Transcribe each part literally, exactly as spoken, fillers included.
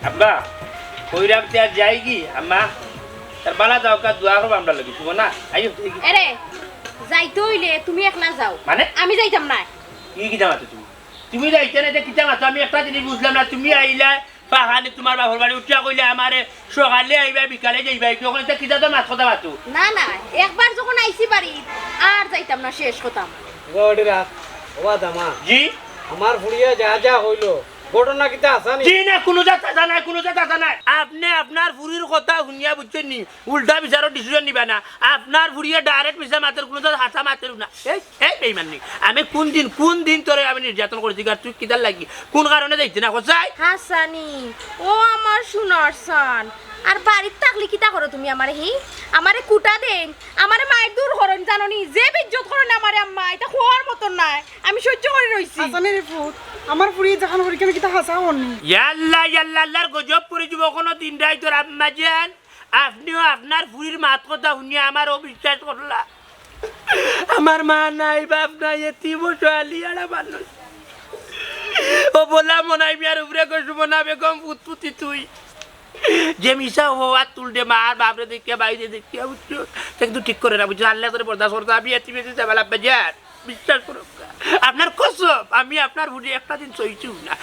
আব্বা, কইরাম তে আর যাইগি, আম্মা? তার বালা যাও, কা দোয়া করবা আমরা লাগি, শুভ না? আইও, যাইগি। এরে, যাইতে অইলে তুমি একলা যাও। মানে? আমি যাইতাম না। কি কিতা মাতো তুমি? তুমি যাইতে না, ইটা কিতা মাতো? আমি একটা জিনিস বুঝলাম না, তুমি আইলা, ফাহানি তুমার বাপর বাড়ি উঠিয়া কইলে আমারে সকালে আইবা, বিকালে যাইবা, ইটা অখন ইটা কিতা তো মাত কথা মাতো? না, না, একবার যখন আইছি বাড়িত, আর যাইতাম না, শেষ কথা। গড়ি রাখ, ওবা দামা। জি? আমার ফুড়িয়ে যা যা কইলো, ঘটনা কিতা হাছা নি? জি না, কুনু জাত হাছা নায়, কুনু জাত হাছা নায়। আপনে আপনার ফুড়ির কথা হুনিয়া বুঝছইন নি, উল্টা বিচারর decision নিবা না। আপনার ফুড়িয়ে direct মিছা মাতের, কুনু জাত হাছা মাতের না। এই, এই বেইমান নি। আমি কুন দিন, কুন দিন তোরে আমি নির্যাতন করছি, আর তুই কিতার লাগি? কুন কারণে যাইতে না, কোথায়? হাছা নি, ও আমার সোনার সান। আর বাড়িত থাকলে কিতা করো তুমি আমারে, হি? আমারে কুটা দেইন, আমারে মাইর দূর করইন, জানো নি? যে বেইজ্জত করইন আমারে আম্মা, ইটা কওয়ার মতন নায়। আমি সহ্য করি রইছি। হাছা নি রে পুত, আমার ফুড়ি যেখান করি কেন কিতা হাছা অর নি? ইয়াল্লা, ইয়াল্লা, আল্লার গজব পড়ি যিবো কুনু দিন রাইত তোর আম্মা জান। আপনেও আপনার ফুড়ির মাত কথা হুনিয়া আমারে অবিশ্বাস করলা। আমার মা নাই, বাপ নাই, এতিম অসহায় আড়া মানুষ। অবলা মনাই মিয়ার উপরে কই সুমনা বেগম ফুতফুতি তুই। যে মিছা অপবাদ তুলরে মা আর বাপরে দেখিয়া, বাইরে দেখিয়া, বুঝছো? তে কিন্তু ঠিক করে না, বুঝছো? আল্লায় তোরে বরদাস্ত করতা, আমি এতিম এতিম যাবার আব্বা যান। বিশ্বাস করো। আপনার কসম, আমি আপনার ফুড়ি একটা দিন সইছি না।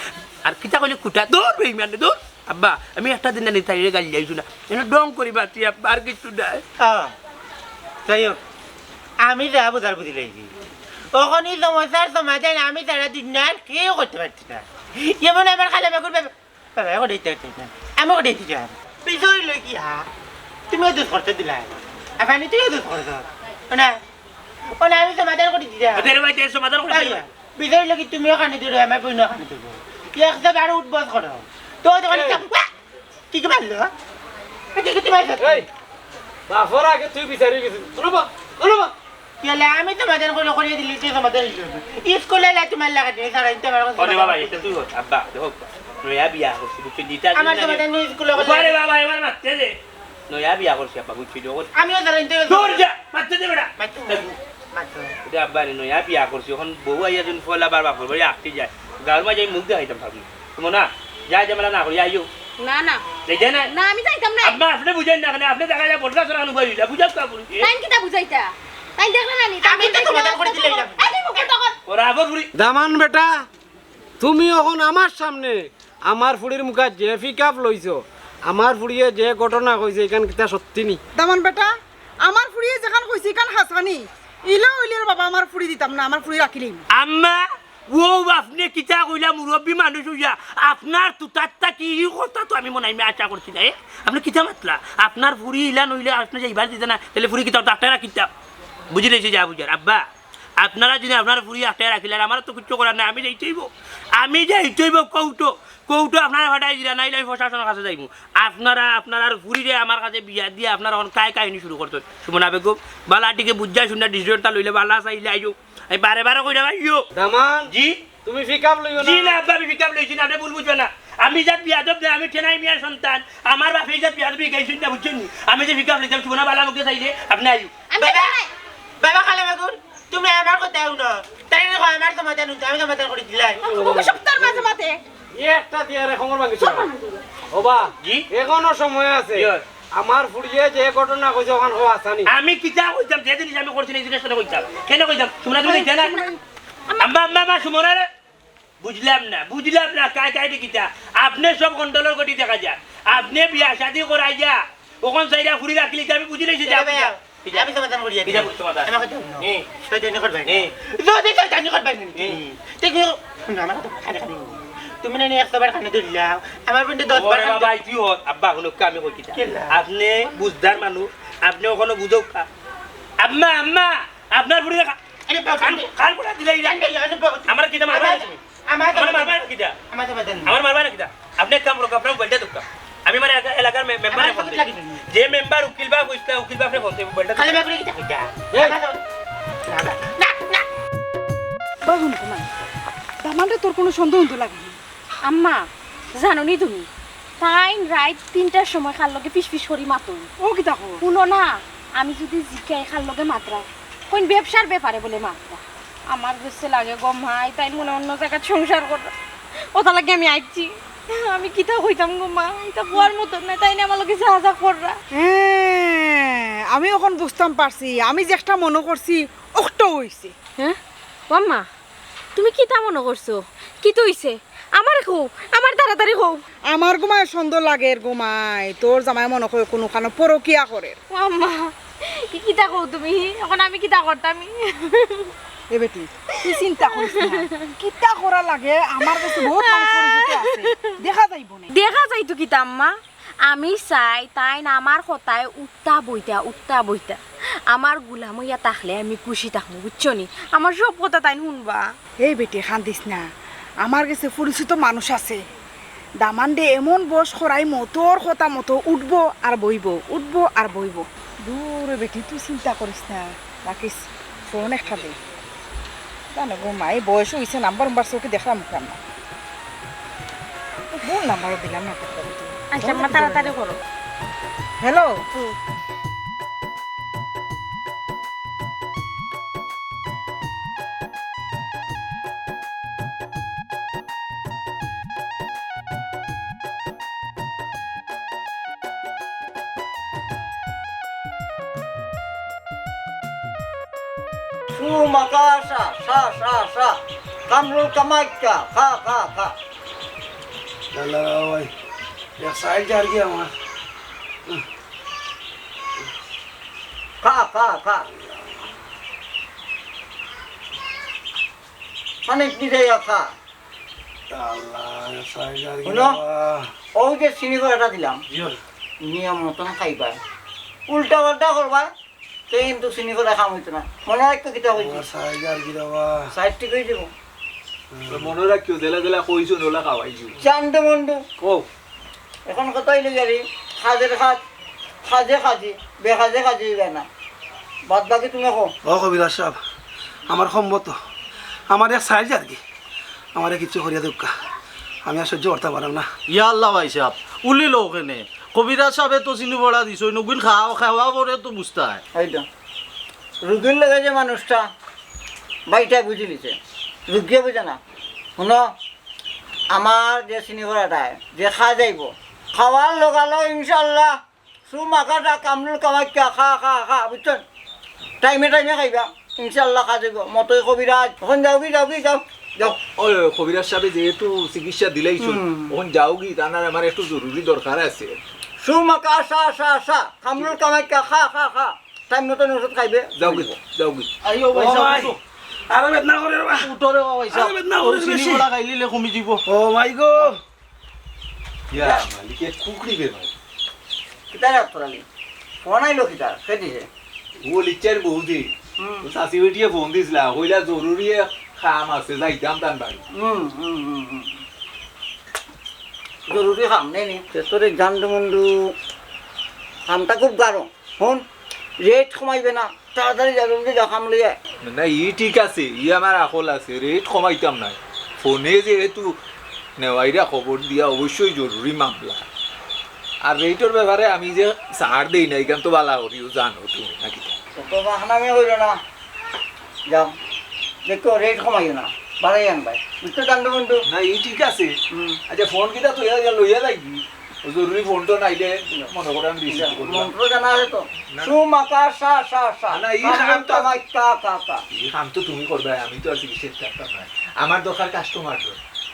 আর কিতা কইলে কুটা, দূর বেইমান, দূর। আব্বা, আমি একটা দিন না নি তাইরে গালি যাইছু না। এনে ডং করি বাতি আব্বা, আর কিচ্ছু নাই। আ, যাই হোক, আমি যা বুঝার বুঝি লাইছি। অখন ই সমস্যার সমাধান আমি ছাড়া দুনিয়ার কেউ করতে পারছি না। যেমন আমার খালা বেগুন বাবা, বাবা, এখন এই তো, এই তো, এই তো। আমি এখন এই তো যাই। বিষয় হইল কি, হ্যাঁ? তুমিও দোষ করতে দিলাই। আর পানি তুইও দোষ করছ। না, ও না, আমি সমাধান করে দিতে হবে। ওদের ভাই, সমাধান করে দিতে হবে। বিষয় হইল কি, তুমিও কানে ধরো, আমার বইনও কানে ধরো। একশো বারো উঠবস করো। তো, তো, এই। কি কি মারলো? কি কি তুমি মারছো? এই, বাফর আগে তুই বিচারি গেছিস। অনুবা, অনুবা। ইয়ালে আমি সমাধান করে, করে দিলি, তুই সমাধান হইল। স্কুলে এলে তোমার লাগাতে, সারা দিন তোমার কাছে ওরে বাবা, এটা তুই হস, আব্বা, দেখো, নয়া বিয়া করছি, বুঝছো? দিতা আমার দিন সমাধান আগে। নিয়ে স্কুলে গেলে। ওরে বাবা, এবার মারতে দে। নয়া বিয়া করছি, আব্বা, বুঝছো? যখন আমিও সারা দিন তোর যা, মারতে দে বেটা। মারতে দে। মারতে দে। এটা আব্বা রে, নয়া বিয়া করছি, এখন বউ আইয়া যখন ফলা বারবার করবো, এই আটকে যায়। গাঁর মাঝে আমি মুখ দেখাইতাম পারবো না। তুমি না, যা ঝামেলা না করি, আইও। না, না। যাইতে না? না, আমি যাইতাম না। আব্বা, আপনি বুঝেন না, কেন? আপনি দেখা যায় বটগাছ রাখান উবাই দিলা, বুঝাও কা করি? তাই কিতা বুঝাইতা? তাই দেখলে না নি? আমি তো তোমাদের করে দিলে না। এই, তুই মুখ বন্ধ কর। ওরা আবার ঘুরি। দামান বেটা, তুমি অখন আমার সামনে আমার ফুড়ির মুখা যে পিক আপ লইছো, আমার ফুড়িয়ে যে ঘটনা কইছে, ইখান কিতা সত্যি নি? দামান বেটা, আমার ফুড়িয়ে যেখান কইছে, ইখান হাছানি। ইলা অইলে রে বাবা, আমার ফুড়ি দিতাম না, আমার ফুড়ি রাখিলিম। আম্মা, ও আপনে কিতা কইলা, মুরব্বি মানুষ অইয়া, আপনার তুতার থাকি ই কথা তো আমি মনে হয় আশা করছি না, এ? আপনে কিতা মাতলা? আপনার ফুড়ি ইলা নইলে আপনে যাইবার দিতা না, তাইলে ফুড়ি কিতা আটকাইয়া রাখিতা? বুঝিলাইছি যা বুঝার। আব্বা, আপনারা যদি আপনার ফুড়ি আটকাইয়া রাখিলাইন, আমার তো কিচ্ছু করার নাই, আমি যাইতে অইবো, আমি যাইতে অইবো কোর্টো, কোর্টো আপনারা ফাটাই দিলা, নাইলে আমি প্রশাসনের কাছে যাইমু। আপনারা, আপনারার ফুড়িরে আমার কাছে বিয়া দিয়া আপনারা অখন কায় কাহিনী শুরু করছইন। সুমনা বেগম, বালা টিকে বুঝা শুনা decision টা লইলে বালা চাইলে আইও। আমি বারে বারে কইরা ভাইও। দামান, জি? তুমি পিক আপ লইও না। জি না আব্বা, আমি পিক আপ লইছি না, আপনে ভুল বুঝবা না। আমি জাত বিয়াদব না, আমি ঠেনাই মিয়ার সন্তান। আমার বাপে জাত বিয়াদব শিখাইছইন না, বুঝছইন নি? আমি যে পিক আপ লইতাম, সুমনা বালা মুখে চাইলে আপনে আইও। আমি বাবা, যাইতাম না। বাবা খালা বেগুন, তুমি আমার কথা হুনো। তাই না, আমার সমাধান হুনতে, আমি সমাধান করে দিলাই। তুমি সপ্তাহের মাঝে মাঝে। এ একটা দিয়া রে কোমর ভাঙি চল। ওবা, জি? এখনো সময় আছে। জি। আমার ফুড়িয়ে যে ঘটনা কইছে, অখান কও হাছানি। আমি কিতা কইতাম, যে জিনিস আমি করছি না, এই জিনিসটা কইতাম। কেনে কইতাম? সুমনা, তুমি দেখতে না? আম্মা, আম্মা, আম্মা, সুমনা রে। বুঝলাম না, বুঝলাম না, কায় কায় কিতা? আপনে সব গন্ডগোল করি দেখা যায়। আপনে বিয়া শাদি করাইয়া, অখন চাইরা ফুড়ি রাখিলে কি আমি বুঝিলাইছি যে আপনে আমি সমাধান করিয়া দিই। কিতা সমাধান? আমার কথা হুনো। হুম। শয়তানি করবায় না। হুম। যদি শয়তানি করবায় না। হুম। তে কি, হুনো, আমার কথা কানে কানে হুনো। তুমি না নি একশো বার কানে ধরিলাও, আমার বইনটা দশ বার ওরে কানে বাবা, ধর- তুই হত, আব্বা, হুনো, আমি কই কিতা? কিলা? আপনে বুঝদার মানুষ, আপনে অখনো বুঝউক্কা। আম্মা, আম্মা, আপনার ফুড়ি রাখা। আরে বাবা, কান, কান পড়া দিলে ইলা। আরে বাবা, আমার কিতা মারবা না তুমি? আমার আমার মারবা না কিতা? আমার তো বাজান। আমার মারবা না কিতা? আপনে এক কাম করউক্কা, আপনার মোবাইলটা দেউক্কা। আমি মানে এলাকা-, এলাকার মে-, মেম্বারে আমার ফোন তো দিই। লাগে না। যে মেম্বার উকিল বাপ, উকিল বাপ, উকিল বাপরে ফোন দিই, মোবাইলটা খালি দেউক্কা। ব্যাপারে কিতা কইতা? হ্যাঁ। না, না। বাবু, না, না। দামানরে তোর কুনু সন্দেহ উন্দেহ লাগে না? আম্মা, জানো নি তুমি, তাইন রাইত তিনটার সময় কার লগে ফিসফিস করি মাতইন। ও কিতা কও? হুনো না, আমি যদি জিকাই কার লগে মাতরা, কইন ব্যবসার ব্যাপারে বুলে মাতরা। আমার গেছে লাগে গো মাই, তাইন মনে অন্য জাগাত সংসার কররা। অতা লাগি আমি আইছি। আমি কিতা কইতাম গো মা, ইটা কওয়ার মতো না, তাইন আমার লগে যা যা কররা। হ্যাঁ, আমি অখন বুঝতাম পারছি, আমি যেটা মনো করছি, অখটাউ অইছে। হ্যাঁ? ও আম্মা, তুমি কিতা মনো করছো? কিতা অইছে? আমারে কও, আমারে তাড়াতাড়ি কও। আমার গো মায় সন্দেহ লাগের গো মায়, তোর জামাই মনো কয় কুনুখানো পরকিয়া করের। ও আম্মা, ই কিতা কও তুমি? অখন আমি কিতা করতাম? এ বেটি, তুই চিন্তা করিস না। কিতা করা লাগে, আমার গেছে বউত মানুষ পরিচিত আছে, দেখা যাইবো নে। দেখা যাইতো কিতা আম্মা? আমি চাই তাইন আমার কথায় উঠতা বইতা, উঠতা বইতা। আমার গুলাম অইয়া থাকলে আমি খুশি থাকমু, বুঝছো নি? আমার সব কথা তাইন হুনবা। এই বেটি, কান্দিস না, আমার গেছে পরিচিত মানুষ আছে। দামান্দে এমন বশ করাইমু, তোর কথা মতো উঠবো আর বইবো, উঠবো আর বইবো। দূর বেটি, তুই চিন্তা করিস না, রাখিস, ফোন একটা দে। জানো গো মাই, বয়স অইছে, নাম্বার উম্বার চউখে দেখলাম মুখে আমরা। ভুল নাম্বারও দিলাম না, করতে করতে। আচ্ছা, আম্মা, তাড়াতাড়ি করো। হ্যালো। হুম। সুমাকা সা, সা, সা, সা। কামরুল কামাখ্যা, খা, খা, খা। দাদা ভাই, এক সাইড আর কি আমার। খা, খা, খা। খানিক নিজে খা। আল্লাহ, সাইজ আর কি হুনো, বাবা। অউ যে চিনি বড়াটা দিলাম, জি। নিয়ম মতন খাইবা। উল্টা পাল্টা করবা, তে কিন্তু চিনি বড়া খাম অইতো না। মনো রাখিও কিতা কইছি। বাবা, সাইজ আর কি বাবা। সাইজ ঠিক অই যাইবো। হুম। মনো রাখিও, যেলা যেলা কইছো, ওলা খাওয়াই দিও। চান্দু মন্ডু। ও। অখন কথা অইলো গিয়া রে, কাজের কাজ, কাজে কাজে, বেকাজে কাজে অইবা না। বাদ বাকি তুমি কও। ও কবিরাজ সাব, আমার কম মতো, আমার এক সাইজ আর কি। আমারে কিচ্ছু করিয়া দেউক্কা, আমি আর সহ্য করতাম পারলাম না। ইয়া আল্লাহ ভাই সাব, উলি লও কেনে? কবিরাজ সাবে তো চিনি বড়া দিছইন, অগুইন খাও, খাওয়া পরে তো বুঝতায়। এই তো, রুগীর লগে যে মানুষটা, ভাইটা বুঝি নিছে, রুগীয়ে বুঝে না। হুনো, আমার যে চিনি বড়াটায়, যে খা যাইবো, খাওয়ার লগালগ ইনশাআল্লাহ সুমাকাটা কামরুল কামাখ্যা, খা, খা, খা, বুঝছইন? টাইমে টাইমে খাইবা, ইনশাআল্লাহ খা যাইবো। মতই কবিরাজ, অখন যাওগি, যাওগি, যাও, যাও। ওই, ওই, কবিরাজ সাবে যেহেতু চিকিৎসা দিলাইছইন, হুম। অখন যাওগি, তান আর আমার একটু জরুরি দরকার আছে। সুমাকা, সা, সা, সা, কামরুল কামাখ্যা, খা, খা, খা। টাইম মতন ওষুধ খাইবে। যাওগি, যাওগি। আইও ভাই ও সাব, ভাই, উঠো। আরো বেদনা করে রে বা। উঠো রে বা ভাই সাব। আরো বেদনা করে রে চিনি বেশি। বড়া খাইলিলে কমি যিবো। ও মাই গো। ইয়া, মালিকে খুকরি বে ভাই। কিতা রে আতর আলী? ফোন আইলো কিতা? কে দিছে? ও লিচ্ছার বউদি। হুম। ও চাচি বেটিয়ে ফোন দিছলা, কইলা জরুরি এক কাম আছে, যাইতাম তান বাড়ি। হুম, হুম, হুম, হুম। জরুরি কাম নি নি? তে তোরে জান্ডু মুন্ডু কামটা খুব গাঢ়। হুন, রেট কমাইবে না, তাড়াতাড়ি যা, জলদি যা, কাম লইয়া। না, ই ঠিক আছে, ই আমার আকল আছে, রেট কমাইতাম নায়। ফোনে যেহেতু নেওয়াইরা খবর দিয়া, অবশ্যই জরুরি মামলা। আর রেটর ব্যাপারে আমি যে ছাড় দেই না, ইখান তো বালা করিও জানো তুমি, নাকি? তো বাহানা আমি কইরো না। যাও। দেখো, রেট কমাইও না। বাড়াই আনবায়। বুঝছো, জান্ডু মুন্ডু? না, ই ঠিক আছে। হুম। আচ্ছা, ফোন কিতা তুই লইয়া যাইবি? ও জরুরি ফোন টোন আইলে মনে করে আমি রিসিভ করলাম। মন্ত্র জানা আছে তো? না। সুমাকা সা সা সা। না, ই কাম কাম তো তো আমার কা কা কা। ই কাম তো তুমি করবে, আমি তো আর চিকিৎসা করতাম না। আমার দরকার কাস্টমার।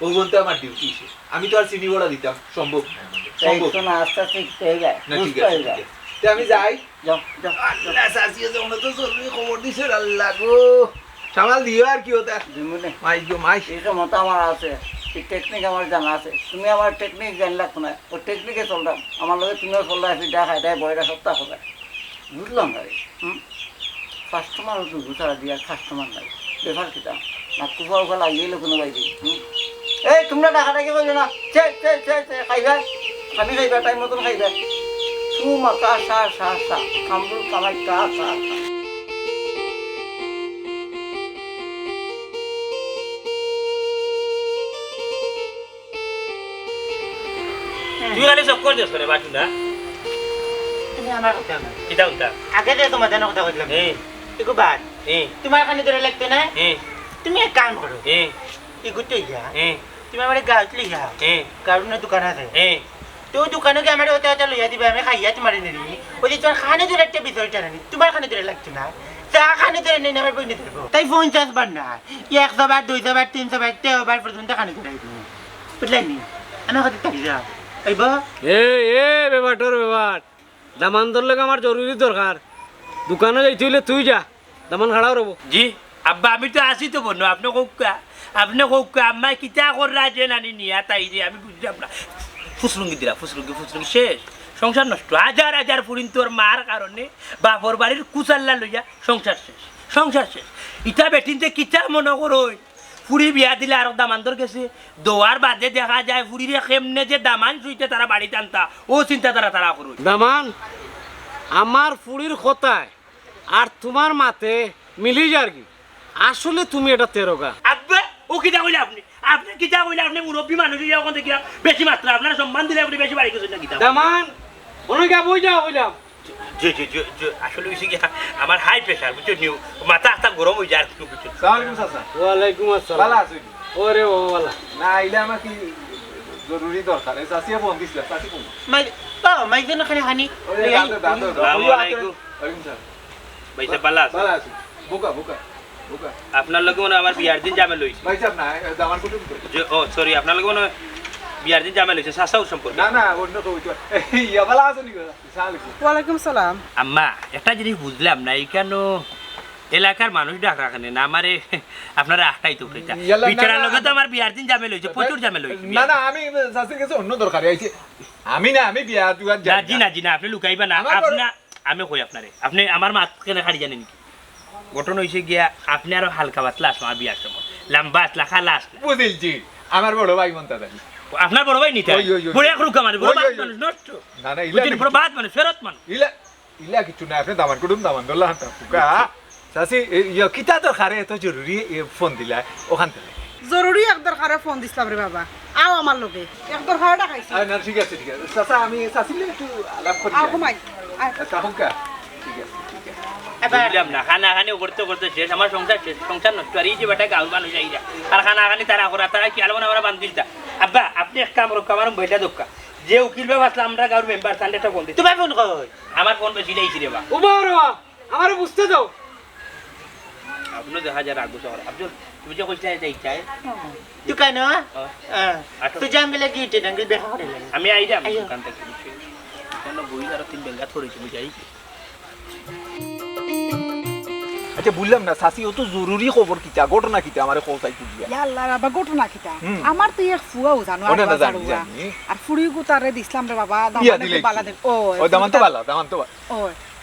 ও বলতে আমার ডিউটি সে। আমি তো আর চিনি বড়া দিতাম সম্ভব না আমাদের। তাই সম্ভব তো না। না, আস্তে আস্তে শিখতে হইবে, না, ঠিক বুঝতে আছে, হইবে। ঠিক আছে। তে আমি যাই। যাও, যাও, যাও। আল্লাহ, শাশিয়ে যে ওনার তো জরুরি খবর দিছে, আল্লাহ গো। সামাল দিও আর কি ওটা। দিমুনে। মাই গো, মাই। এই সময় তো আমার আছে, এই টেকনিক আমার জানা আছে। তুমি আমার টেকনিক জানলা কোনায়? ও টেকনিকে চলতাম। আমার লগে তুমিও চললা, ফিডা খাইতায়, বয়রা সপ্তাহ খাইতায়। বুঝলাম না রে। হুম? কাস্টমার তো গুছাড়া দিয়া কাস্টমার নাই। ব্যাপার কিতা? না কুফা উফা লাগিয়ে এলো কোনো বাইরে। হুম? এই, তোমরা ডাকাডাকি করবে না। চে, চে, চে, চে, খাইবা। খানি খাইবা, টাইম মতন খাইবা। সুমাকা সা সা সা। কামরুল কামাই কা কা কা। তুই খালি চক্কর দিস কেনে, বাটুল দা? তুমি আমার কথা না। কিতা কথা? আগে যে তোমার জানা কথা কইলাম। এ। ইগু বাদ। এ। তোমার খালি ধরে লাগতো না? এ। তুমি এক কাম করো। এ। ইগু তো ইয়া। এ। তুমি আমারে গাঁওত লইয়া যাও। এ। গাঁওর না দোকান আছে। এ। তো দোকানো গিয়া আমারে ওটা ওটা লইয়া দিবা, আমি খাইয়া তোমারে নেরি। ওই যে তোমার কানো ধরে একটা বিষয়টা নানি, তোমার কানো ধরে লাগতো না। যা কানো ধরে নেই, আমার বইনে ধরবো। তাই পঞ্চাশ বার না, একশো বার, দুইশো বার, তিনশো বার, তেরো বার পর্যন্ত কানো ধরে আইবো। বুঝলায় নি? আমার কথা থাকি যাও। আইবো? এ, এ, বেবাটর বেবাট। দামান্দর লগে আমার জরুরি দরকার। দোকানো যাইতে অইলে তুই যা। দামান খাড়াও রবো। জি, আব্বা, আমি তো আছি তো বনো, আপনে কউক্কা, আপনে কউক্কা, আম্মায় কিতা কররা যে নানি নিয়া তাই যে আমি বুঝলাম না। ফুসরুঙ্গি দিলা, ফুসরুঙ্গি, ফুসরুঙ্গি শেষ। সংসার নষ্ট। হাজার হাজার ফুরিন তোর মার কারণে বাপর বাড়ির কুচাল্লা লইয়া সংসার শেষ, সংসার শেষ। ইটা বেটিন্তে কিতা মনো করইন? ফুরি বিয়া দিলে আরক দামান্দর গেছে, দেওয়ার বাদে দেখা যায় ফুরিরে কেমনে যে দামান সুইতে তারা বাড়িত আনতা, ও চিন্তা তারা তারা করইন। দামান, আমার ফুরির কথায় আর তুমার মাতে মিলি যারগি। আসলে তুমি এটা তেরোগা। আব্বা, ও কিতা কইলা আপনে? আপনে কিতা কইলা? আপনে মুরব্বি মানুষ অইয়া অখান দেখিয়া বেশি মাতরা, আপনারে সম্মান দিলে আপনে বেশি বাড়ি গেছইন না কিতা? দামান, অনো গিয়া বই যাও কইলাম। জি, জি, জি, জি, আসলে অইছে কি, আমার high pressure, বুঝছো নি? মাথা আস্তা গরম অই যায় আর কিছু, বুঝছো? সালাম আলাইকুম চাচা। ওয়ালাইকুম আসসালাম। ভালা আছো নি? ওরে বাবা, ভালা। না, আইলে আমার কি জরুরি দরকার? এই চাচিয়ে ফোন দিছিলা, চাচি কোন? মাই, ও, মাই যেন খানি খানি। ওরে, দাদা, দাদা, দাদা। আসসালামু আলাইকুম। ওয়ালাইকুম সালাম। ভাই সাহেব, ভালা আছেন? ভালা আছি। বোকা, বোকা, বোকা। আপনার লগে মনে হয় আমার বিয়ার দিন ঝামেলা অইছে। ভাই সাহেব না, এ, দামান কুটুম কই? যে, ও, sorry, আপনার লগে মনে হয় বিয়ার দিন ঝামেলা অইছে, চাচাও সম্পর্কে। না, না, অন্য কেউ অইতো পারে। ইয়া, ভালা আছেন নি? আসসালামু আলাইকুম। ওয়ালাইকুম সালাম। আম্মা, একটা জিনিস বুঝলাম না, ইখানো এলাকার মানুষ ডাকরা কেনে না, আমারে আপনারা আটকাইতা উঠাইতা। ইয়াল্লা, না, বিচারার না, লগে তো আমি আমার বিয়ার দিন ঝামেলা অইছে, না, প্রচুর ঝামেলা অইছে না, বিয়ার না, দিন। আমি চাচির গেছে অন্য দরকারে আইছি। আমি না, আমি বিয়া দিবার না, যাই জি না। না, জি না, আপনে লুকাইবা না। আমার বড় আপনা-, আমি কই আপনারে, আপনে আমার মাত কেনে খাড়ি জানেন কি? ঘটনা অইছে গিয়া, আপনে আরো হালকা পাতলা আছলা বিয়ার সময়, লাম্বা আছলা, কালা আছলা। বুঝিলছি, আমার বড় ভাই মন্তাজ আলী। ও, আপনার বড় ভাই নি তা? ওই, ওই, ওই। বড় এক রুকা মানে, বড় ওই, বাদ ওই, ওই। মানুষ নষ্ট। না, না, ইলা বুঝছেন, কিছু বড় না। বাদ মানুষ, ফেরত মানুষ। ইলা, ইলা কিছু না, আপনে দামান কুটুম দামান ধরলা হান্তা ফুকা। চাচি, এ, ইয়া, কিতা দরকারে এত জরুরি, এ, ফোন দিলা অখান থাকি? জরুরি এক দরকারে ফোন দিছলাম রে বাবা, আও আমার লগে, এক দরকারে ডাকাইছি। আরে না, ঠিক আছে, ঠিক আছে। চাচা, আমি চাচির লগে একটু আলাপ করি। আও, ঘুমাই। আয়। আচ্ছা, হোক গা। ঠিক আছে, ঠিক আছে। এবার বুঝলাম না, খানা খানি করতে করতে শেষ, আমার সংসার শেষ, সংসার নষ্ট। আর এই যে বেটা গাঁওর মানুষ আইরা, আর খানা খানি তারা করা, তারা কি আলবো না, আমরা বান্ধিলতা। আব্বা, আপনে এক কাম করউক্কা, আমার মোবাইলটা দেউক্কা। যে উকিল বাবা আছলা, আমরা গাঁওর মেম্বার, তানরে একটা ফোন দিতা। তুমার ফোন কই? আমার ফোন বেশি লাইছি রে বা। উবা রে বা, আমারে বুঝতে দাও। আপনে দেখা যায় রাগ গুছা করে। আব্দুল, তুমি যে কইছিলে যাইতায়? দোকানো? হ্যাঁ। হ্যাঁ। আচ্ছা। তো জাঙ্গলে গিয়ে টেনে আঙ্গুল বের করে লাগে। আমি আইরাম আইও। দোকান থাকি। দোকানো বই আরো তিন বেঙ্গা থরই তুমি যাই। আচ্ছা, বুঝলাম না, চাচি, অত জরুরি খবর কিতা, ঘটনা কিতা, আমারে কও চাই খুলিয়া। ইয়া আল্লাহ, বাবা, ঘটনা কিতা? হুম। আমার তো এক ফুয়াও জানো, ও না, না, আব্বা জানি, জারুয়া। জানি। আর ফুড়ি গুতারে দিছলাম রে বাবা, ইয়া, দামান্দে দিলে বালা কি? দেখ। ও, ও, দামান তো ফুড়ি বালা, দামান তো বালা। ও,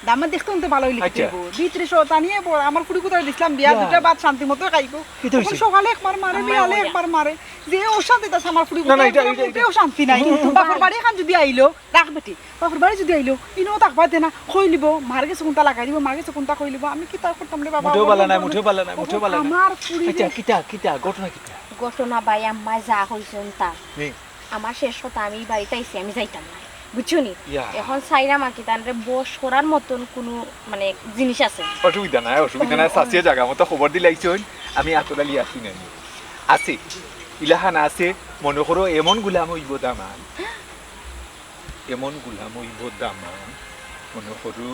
দামান দেখতে হুনতে বালা অইলে আচ্ছা। কিতা অইবো? ভিতরে শয়তানি অইবো, আমার ফুড়ি গুতারে দিছলাম বিয়া, ইয়া। দুইটা ভাত শান্তি মতো খাইবো। কিতা অখন অইছে? সকালে একবার মারে, আমার বিয়ালে মনে একবার মারে। যে অশান্তি তাছে আমার ফুড়ি না, না, গুতার, এটা, আমার এটা, এটা। মোটেও শান্তি নাই। বাপর বাড়ি খান যদি আইলো, রাখ বেটি, বাপর বাড়ি যদি আইলো, ইনো থাকবার দে না, কইলিবো, মার গেছে কুনটা লাগাই দিবো, মার গেছে কুনটা কইলিবো, আমি কিতা করতাম রে বাবা, মুঠেও বালা নাই, মুঠেও বালা নাই, মুঠেও বালা নাই। আমার ফুড়ি আচ্ছা, রে। কিতা, কিতা, ঘটনা কিতা? ঘটনা ভাই, আম্মায় যা কইছইন তা। হুম। আমার শেষ কথা, আমি ই বাড়িত আইছি, আমি যাইতাম না। বুঝছো নি? ইয়া। অখন চাইরাম আর কি, তানরে বশ করার মতন কুনু, মানে, জিনিস আছে। অসুবিধা নাই, অসুবিধা নাই, হুম, চাচিয়ে হুম। জাগা মতো খবর দিলাইছইন, আমি আতরালি আছি না। আছে, ইলাখান আছে, মনো করো এমন গুলাম অইবো দামান। এমন গুলাম অইবো দামান, মনো করো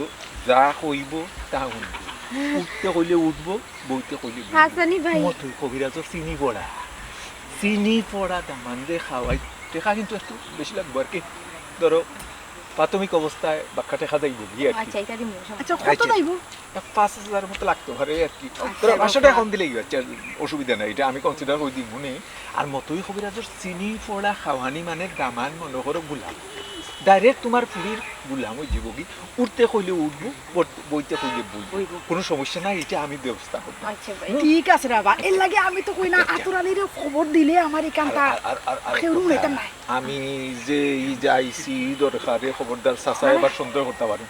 যা কইবো তা হুনবো। উঠতে কইলে উঠবো, বইতে কইলে বইবো। হাছানি ভাই। মতই কবিরাজর চিনি পড়া। চিনি পড়া দামানরে খাওয়াই। টেকা কিন্তু একটু বেশি লাগবো আর কি। ধরো, প্রাথমিক অবস্থায় বাক্কা টেকা যাইবোগি আর কি। আচ্ছা, ইটা দিমু, সমস্যা আচ্ছা, নাই। কত আচ্ছা। যাইবো? এক পাঁচ হাজার মতো লাগতে পারে আর কি। আচ্ছা, ধরো, পাঁচশো টেকা কম দিলেই অয়, আচ্ছা, অসুবিধা নাই, ইটা আমি consider করি দিমু নে। আর মতই কবিরাজর চিনি পড়া খাওয়ানি মানে দামান মনো করো গুলাম। Direct তুমার ফুড়ির গুলাম অইযিবোগি। উঠতে কইলে উঠবো, বইতে কইলে বইবো। বইবো। কুনু সমস্যা নাই, ইটা আমি ব্যবস্থা করমু। আচ্ছা ভাই। ঠিক আছে রে বাবা, এরলাগি আমি তো কই না, আচ্ছা। আতরালিরে খবর দিলে আমার ইখানতা আর, আর, আর, আর কেউ কথা, রুম নিতাম নাই। আমি যে ই যাইছি দরকারে, খবরদার চাচায় মানে? এবার সন্দেহ করতা পারে।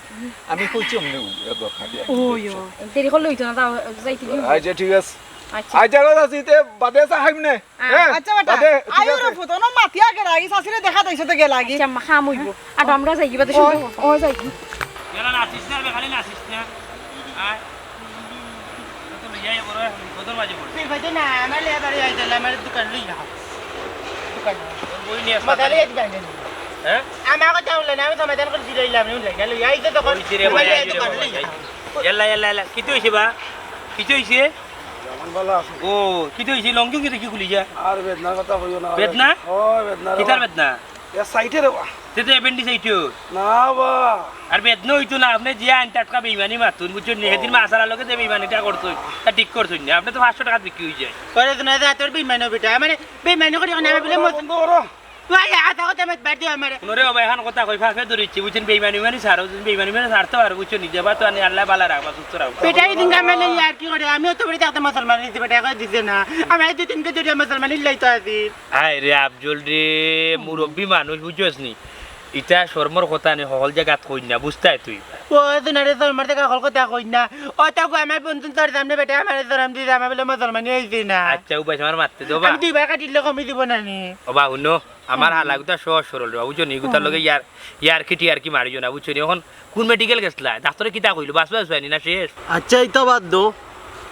আমি কইছি অমনে দরকারে। ওই, ওই। দেরি করলে অইতো না, তাও যাইতে দিও। আচ্ছা, ঠিক আছে। আচ্ছা। আচ্ছা, ঠিক আছে, তে বাদে চা খাইমু নে। হ্যাঁ। হ্যাঁ, আচ্ছা বেটা, বাদে, ঠিক আইও আছে। রে পুত, অনো মাতিয়া গেলাগি, চাচিরে দেখা দিছো তো গেলাগি। আচ্ছা, মা, কাম অইবো। আর আমরা যাই, বাদে সন্দেহ করবো। ও, যাই। গেলা নাচিস না, খালি নাচিস না। আয়। তো লইয়া আইবো রে, কদর বাজে পড়ে। তুই কইতে না, আমার লেয়া বাড়ি আইতে, আমার দোকান লইয়া। বই নিয়ে আসো। মজা লইয়া দিবা নি? হ্যাঁ? আমার কথা হুনলে না, আমি সমাধান করি দিলাইলাম, হুনলে গেল, এই যে দোকান, ওই যে রে ভাই, এই যে রে ভাই। ইয়াল্লা, ইয়াল্লা, ইয়াল্লা। কিতা অইছে বা? কিতা অইছে? ও, কিতা অইছে? লংজং কিতা কি খুলি যা? আর বেদনার কথা কইও না। বেদনা? ও, বেদনা রে কিতার বা। বেদনা? এ সাইডে রে বা। তে তো appendix এইটো। না বা। আর বেদনা অইতো না, আপনে যে আইন টাটকা বেইমানি মারতুন, বুঝছইন নি? ও। হেদিন মাছআলার লগে যে বেইমানিটা করছইন, তা ঠিক করছইন না। আপনে তো পাঁচশো টাকাত বিক্রি অই যায়। করে তো না, যা তোর বেইমানি বেটা, মানে বেইমানি করি না, আমি বলে মত-, বন্ধ করো। তুই আয়, আধা কথা মত বাদ দে আমারে। হুনো রে বাবা, এখন কথা কই, ফাঁসে ধরিচ্ছি, বুঝছইন? বেইমানি মানে ছাড়ো, বেইমানি মানে ছাড়তে পারো, বুঝছো? নিজে বা তো আনি আল্লাহ বালা রাখবা, সুস্থ রাখবা। বেটা এই দিন কামে লই আর কি করে, আমি অত বড় থাকতে মুসলমান নিতে বেটা, এখন দিছে না। আমি এই দুই তিনকে ধরে মুসলমান ইল্লাই তো আছি। আয় রে আফজল রে, মুরব্বি মানুষ, বুঝছস নি? ইটা শরমর কথা নি, হকল জাগাত কই না, বুঝতায় তুই। ও, তুই না রে, শরমর জাগা হকল কথা কই না। ও, তো গো, আমার বন্ধু তোর সামনে বেটা, আমার শরম দিছে, আমার বলে মুসলমানি অইছে না। আচ্ছা, উবাইস আমার মারতে দে বা। আমি দুইবার কাটিলে কমি দিব না নি। ও বা, হুনো, আমার হালাগুতা সহজ সরল রে বা, বুঝছো নি? ইগুতার লগে ইয়ার, ইয়ারকি টিয়ারকি মারিও না, বুঝছো নি? এখন কোন মেডিকেল গেছলা? ডাক্তরে কিতা কইলো? বাঁচবা, বাঁচবা নি না শেষ? আচ্ছা, ইতা বাদ দো।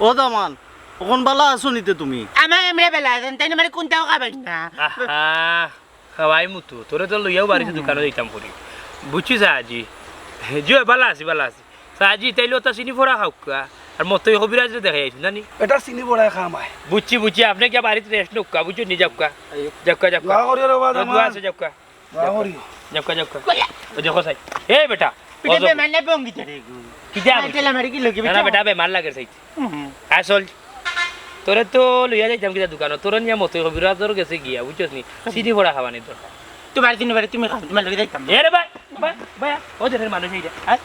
ও দামান, অখন বালা আছো নিতে তুমি? আমার এমরে বালা আছেন, তাই না? মানে কোনটাও খাবেন না। আহা, খাওয়াই মুতু, তোরে তো লইয়াও বাড়িতে দোকানো যাইতাম করি। বুঝছি সাহাজি? জি, বালা আছি, বালা আছি। সাহাজি, তাইলে ওটা চিনি পড়া খাউক্কা। আর মতই কবিরাজরে দেখাই আইছি, জানি? এটা চিনি পড়ায় খাম আয়। বুঝছি, বুঝছি, আপনে গিয়া বাড়িত rest নেউক্কা, বুঝছো নি? যাউক্কা। যাউক্কা, যাউক্কা। দোয়া করিও রে বাবা, দোয়া দামান। আছে, যাউক্কা। দোয়া করিও। যাউক্কা, যাউক্কা। কইয়া। ও দেখো সাই। এ বেটা, পিঠে অজব। বেমার না বঙ্গি তোরে গো। কিতা আমার বলছো? ঠেলা মারি কি লগে না, না, বেটা? বেটা, বেমার লাগের সাইতে। হুম। আসল, তোরে তো লইয়া যাইতাম কিতা দোকানো, তোরে নিয়া মতই কবিরাজর গেছে গিয়া, বুঝছস নি? চিনি পড়া খাওয়ানির দরকার। তোমার চিনি পড়া তুমি খাও, তোমার লগে যাইতাম না। এ রে ভাই, ভাই, ভাই, ও দেশের মানুষ এইটা, হ্যাঁ?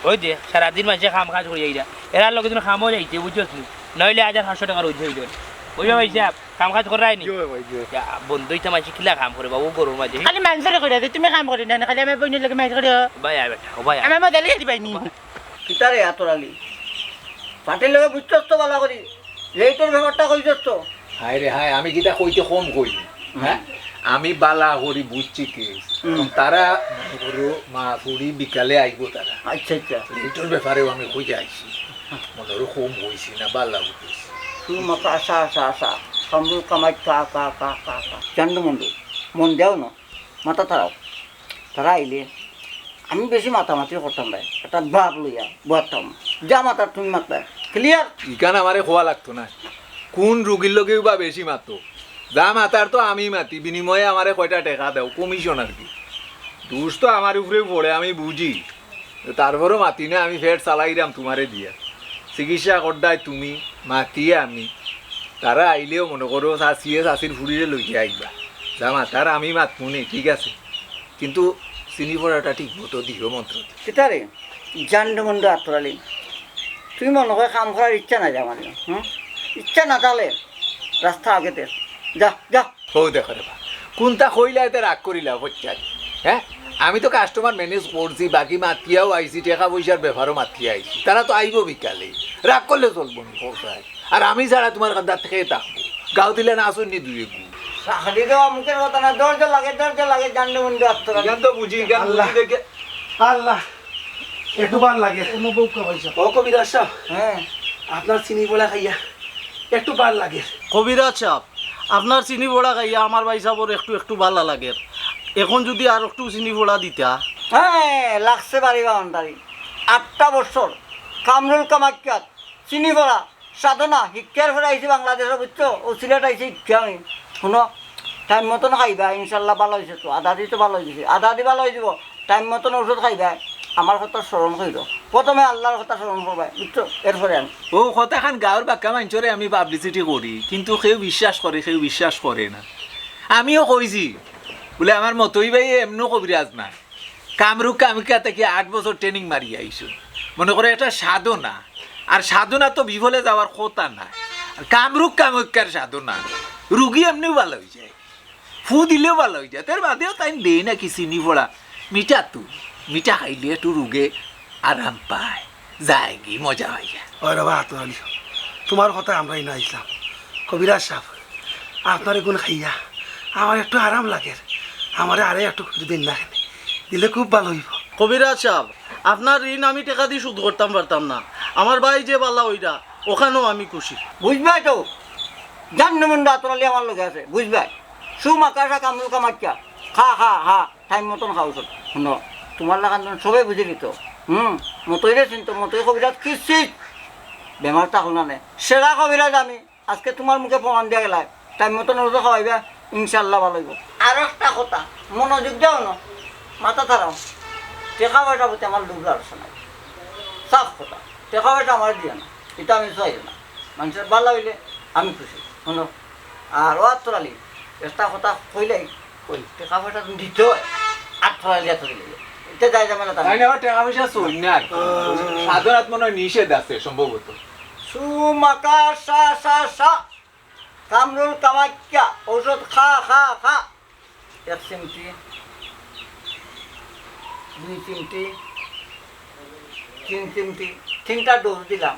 ওই যে, সারাদিন মানষে কাম কাজ করি এইটা। এরার লগে তুমি কামও যাইতে, বুঝছস নি? নইলে আজ আর পাঁচশো টাকা রোজ হইল। বুঝছো ভাই সাহেব? কাম কাজ করায় নি? জি ভাই, জি। ইয়া, বন্ধ হইতে মানষে কিলা কাম করে বাবু, গরুর মাঝে। খালি মানষরে করি আছে, তুমি কাম করি না, খালি আমার বইনের লগে মাইর করি। ভাই, আয় বেটা, ও ভাই, আয়। আমার মজা লাগে দিবাই নি। কিতারে আতর আলী? পার্টির লগে বুঝছস তো বালা করি। লেইটর ব্যাপারটা কইছস তো? হায় রে হায়, আমি কিতা কইতে কম কই? হ্যাঁ? আমি বালা করি বুঝছি কি? হুম। এখন তারা মনে করো মা ফুড়ি বিকালে আইবো তারা। আচ্ছা, আচ্ছা। লেইটর ব্যাপারেও আমি কইয়া আইছি। মনে করো কম কইছি না, বালা কইছি। তুই মাথা আসা, আসা, আসা। কামড়ু কামাই কা, কা, কা, কা, কা। জানো মন্ডু, মন দেও না। মাথা তারাও। তারা আইলে আমি বেশি মাতামাতি করতাম না, একটা ভাব লইয়া বসতাম। যা মাতার তুমি মাতবায়, ক্লিয়ার? ইখান আমারে কওয়া লাগতো না, কোন রুগীর লগেউ বা বেশি মাতো। যা মাতার তো আমি মাতি, বিনিময়ে আমারে কয়টা টেকা দেও, কমিশন আর কি। দোষ তো আমার উপরেউ পড়ে, আমি বুঝি, তারপরও মাতি না, আমি পেট চালাইরাম তোমারে দিয়া। চিকিৎসা কররায় তুমি, মাতি আমি। তারা আইলেও মনে করো চাচিয়ে চাচির ফুড়িরে লইয়া আইবা, যা মাতার আমি মাতমুনে, ঠিক আছে? কিন্তু চিনি পড়াটা ঠিক মতো দিও মন্ত্র দি। কিতারে? জান্ডু মন্ডু আতর আলী, তুই মনে হয় কাম করার ইচ্ছা নাই আমার, হুম? ইচ্ছা না থাকলে রাস্তা আগে দে। যা, যা। হো দেখো রে বা, কোনটা কইলা এতে রাগ করিলা, বুঝছাই? হ্যাঁ? আমি তো কাস্টমার ম্যানেজ করছি, বাকি মাতিয়াও আইছি, টেকা পয়সার ব্যাপারও মাতিয়া আইছি। তারা তো আইবো বিকালে, রাগ করলে চলবো নি, কও চাই। আর আমি ছাড়া তোমার কান্দাত কে থাকবো? গাঁও দিলে না আসুন নি দুই এগু। চাকরি দেওয়া মুখের কথা না, ধৈর্য লাগে, ধৈর্য লাগে, জান্ডু মন্ডু আতর আলী। ইখান তো বুঝি, ইখান বুঝি আল্লাহ। দেখে। আল্লাহ, একটু বার লাগে। অনুভব কা পয়সা। ও কবিরাজ সাহেব, হ্যাঁ। আপনার চিনি বড়া খাইয়া একটু বার লাগে। কবিরাজ সাহেব, আপনার চিনি বড়া খাইয়া আমার ভাই সাহেবর একটু একটু বালা লাগের। এখন যদি আর একটু চিনি বড়া দিতা। হ্যাঁ, লাগছে বাড়ি বাউন্ডারি। আটটা বছর কামরুল কামাখ্যাত চিনি বড়া সাধনা, হিক্কার ফেরা আইছি বাংলাদেশে, বুঝছো? ও সিলেট আইছি হিক্কা আমি। শুনো, টাইম মতন খাইবা, ইনশাল্লাহ ভালা অইছে তো। আদা দি তো ভালা অই গেছে, আদা দি ভালা অই যাব। টাইম মতন ঔষধ খাইবা, আমার কথা স্মরণ করিও। প্রথমে আল্লাহর কথা স্মরণ করবা, বুঝছো? এরপরে আমি। ও কথাখান গাঁওর বাক্কা মাইনষরে আমি পাবলিসিটি করি, কিন্তু কেউ বিশ্বাস করে, কেউ বিশ্বাস করে না। আমিও কইছি, বুলে আমার মতই ভাই এমনও কবিরাজ না। কামরূপ কামাখ্যা থাকি আট বছর ট্রেনিং মারি আইছো। মনে করো এটা সাধনা, আর সাধনা তো বিফলে যাওয়ার কথা না। আর কামরূপ কামাখ্যার সাধনা, রুগী এমনিও ভালা অই যায়। ফু দিলেও ভালা অই যায়। তার বাদেও তাইন দেয় নাকি চিনি পড়া? মিঠা তো, মিঠা খাইলে একটু রুগে আরাম পায়, যায়গি, মজা অই যায়। ওই রে বা, আতর আলী, তোমার কথা আমরাই না আইছলাম। কবিরাজ সাহেব, আপনার এগুন খাইয়া আমার একটু আরাম লাগের। আমারে আরে একটু করে দিন না কেনে, দিলে খুব ভালা অইবো। কবিরাজ সাহেব, আপনার ঋণ আমি টেকা দি শোধ করতাম পারতাম না। আমার ভাই যে বালা অইরা, অখানও আমি খুশি। বুঝবায় তো, জান নমুন্ডা আতর আলী আমার লগে আছে, বুঝবায়। সুমাকাশা কামরুল কামাখ্যা, খা, খা, খা, টাইম মতন খাও সব। হুনো, তুমার লাখান জন সবে বুঝি দিত। হুম, মতইরে চিনতো, মতই কবিরাজ কিচ্ছুই বেমার থাকলো না নে। সেরা কবিরাজ আমি, আজকে তুমার মুখে প্রমাণ দিয়া গেলায়। টাইম মতন ওষুধ খাওয়াইবা, ইনশাআল্লাহ ভালা অইবো। আর একটা কথা, মনোযোগ দাও না, মাথা তারাও। টেকা পয়সা প্রতি আমার লোভ লালসা নাই। সাফ কথা, টেকা পয়সা আমার দিও না, ইটা আমি চাইও না। মানষর ভালা অইলে আমি খুশি। হুনো, আর ও আতর আলী, একটা কথা কইলাই, কই, টেকা পয়সা তুমি দিতে হয়, আতর আলী আতর আলী। ইটা যাই ঝামেলা তাই তাই। না, ও টেকা পয়সা চুর না আর কি। সাধনাত মনে হয় নিষেধ আছে সম্ভবত। সুমাকাশা, সা, সা। কামরুল কামাখ্যা, ঔষধ খা, খা, খা। এক চিমটি, দুই চিমটি, তিন চিমটি, তিনটা ডোজ দিলাম।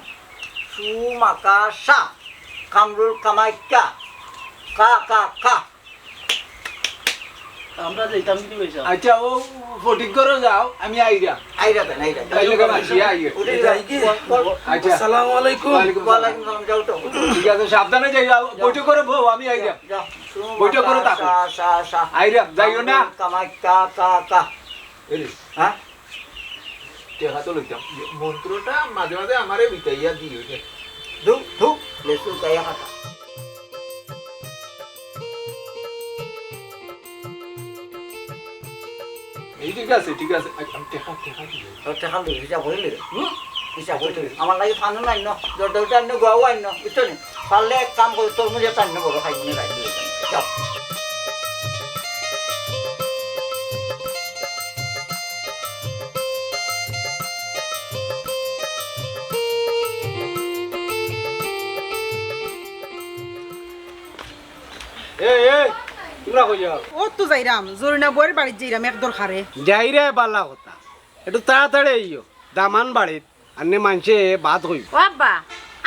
সুমাকাশা, কামরুল কামাখ্যা, কা, কা, কা। আমরা যাইতাম কিন্তু পয়সা। আচ্ছা, ও ফটিক ঘরো যাও, আমি আইরা। আইরা দেন, আইরা দেন। তাইলে কেমন আছি? আইরা। উঠে যাই কি? আচ্ছা। আসসালামু আলাইকুম। ওয়ালাইকুম সালাম। ওয়ালাইকুম সালাম, যাও তো। ঠিক আছে, সাবধানে যাই, যাও। বৈঠক করে বউ, আমি আইরা। যাও। বৈঠক করে থাকো। সা, সা, সা। আইরা, যাইও না। কামাই, কা, কা, কা। এই রে। হ্যাঁ? টেকা তো লইতাম। মন্ত্রটা মাঝে মাঝে আমারে বিতাইয়া দিও রে। ধু, ধু, লেসু গায়া কাটা। এই ঠিক আছে, ঠিক আছে। আচ্ছা, আমি টেকা, টেকা দিও। ও, টেকা লই, হিসাব করি লই। হুম? হিসাব করি লই। আমার লাগি ফানও আইনো, জর্দা উঠে আইনো, গোয়াও আইনো, বুঝছো নি? পারলে এক কাম করি, তরমুজ একটা আইনো, বড় খাই মনে রাখবি। যাও। এই, এই, তুমরা কই যাও? ও তো যাইরাম, জরিনা বউর বাড়িত যাইরাম এক দরকারে। যাইরায়, বালা কথা। একটু তাড়াতাড়ি আইও, দামান বাড়িত। আন্নে মানষে বাদ কইবো। ও আব্বা,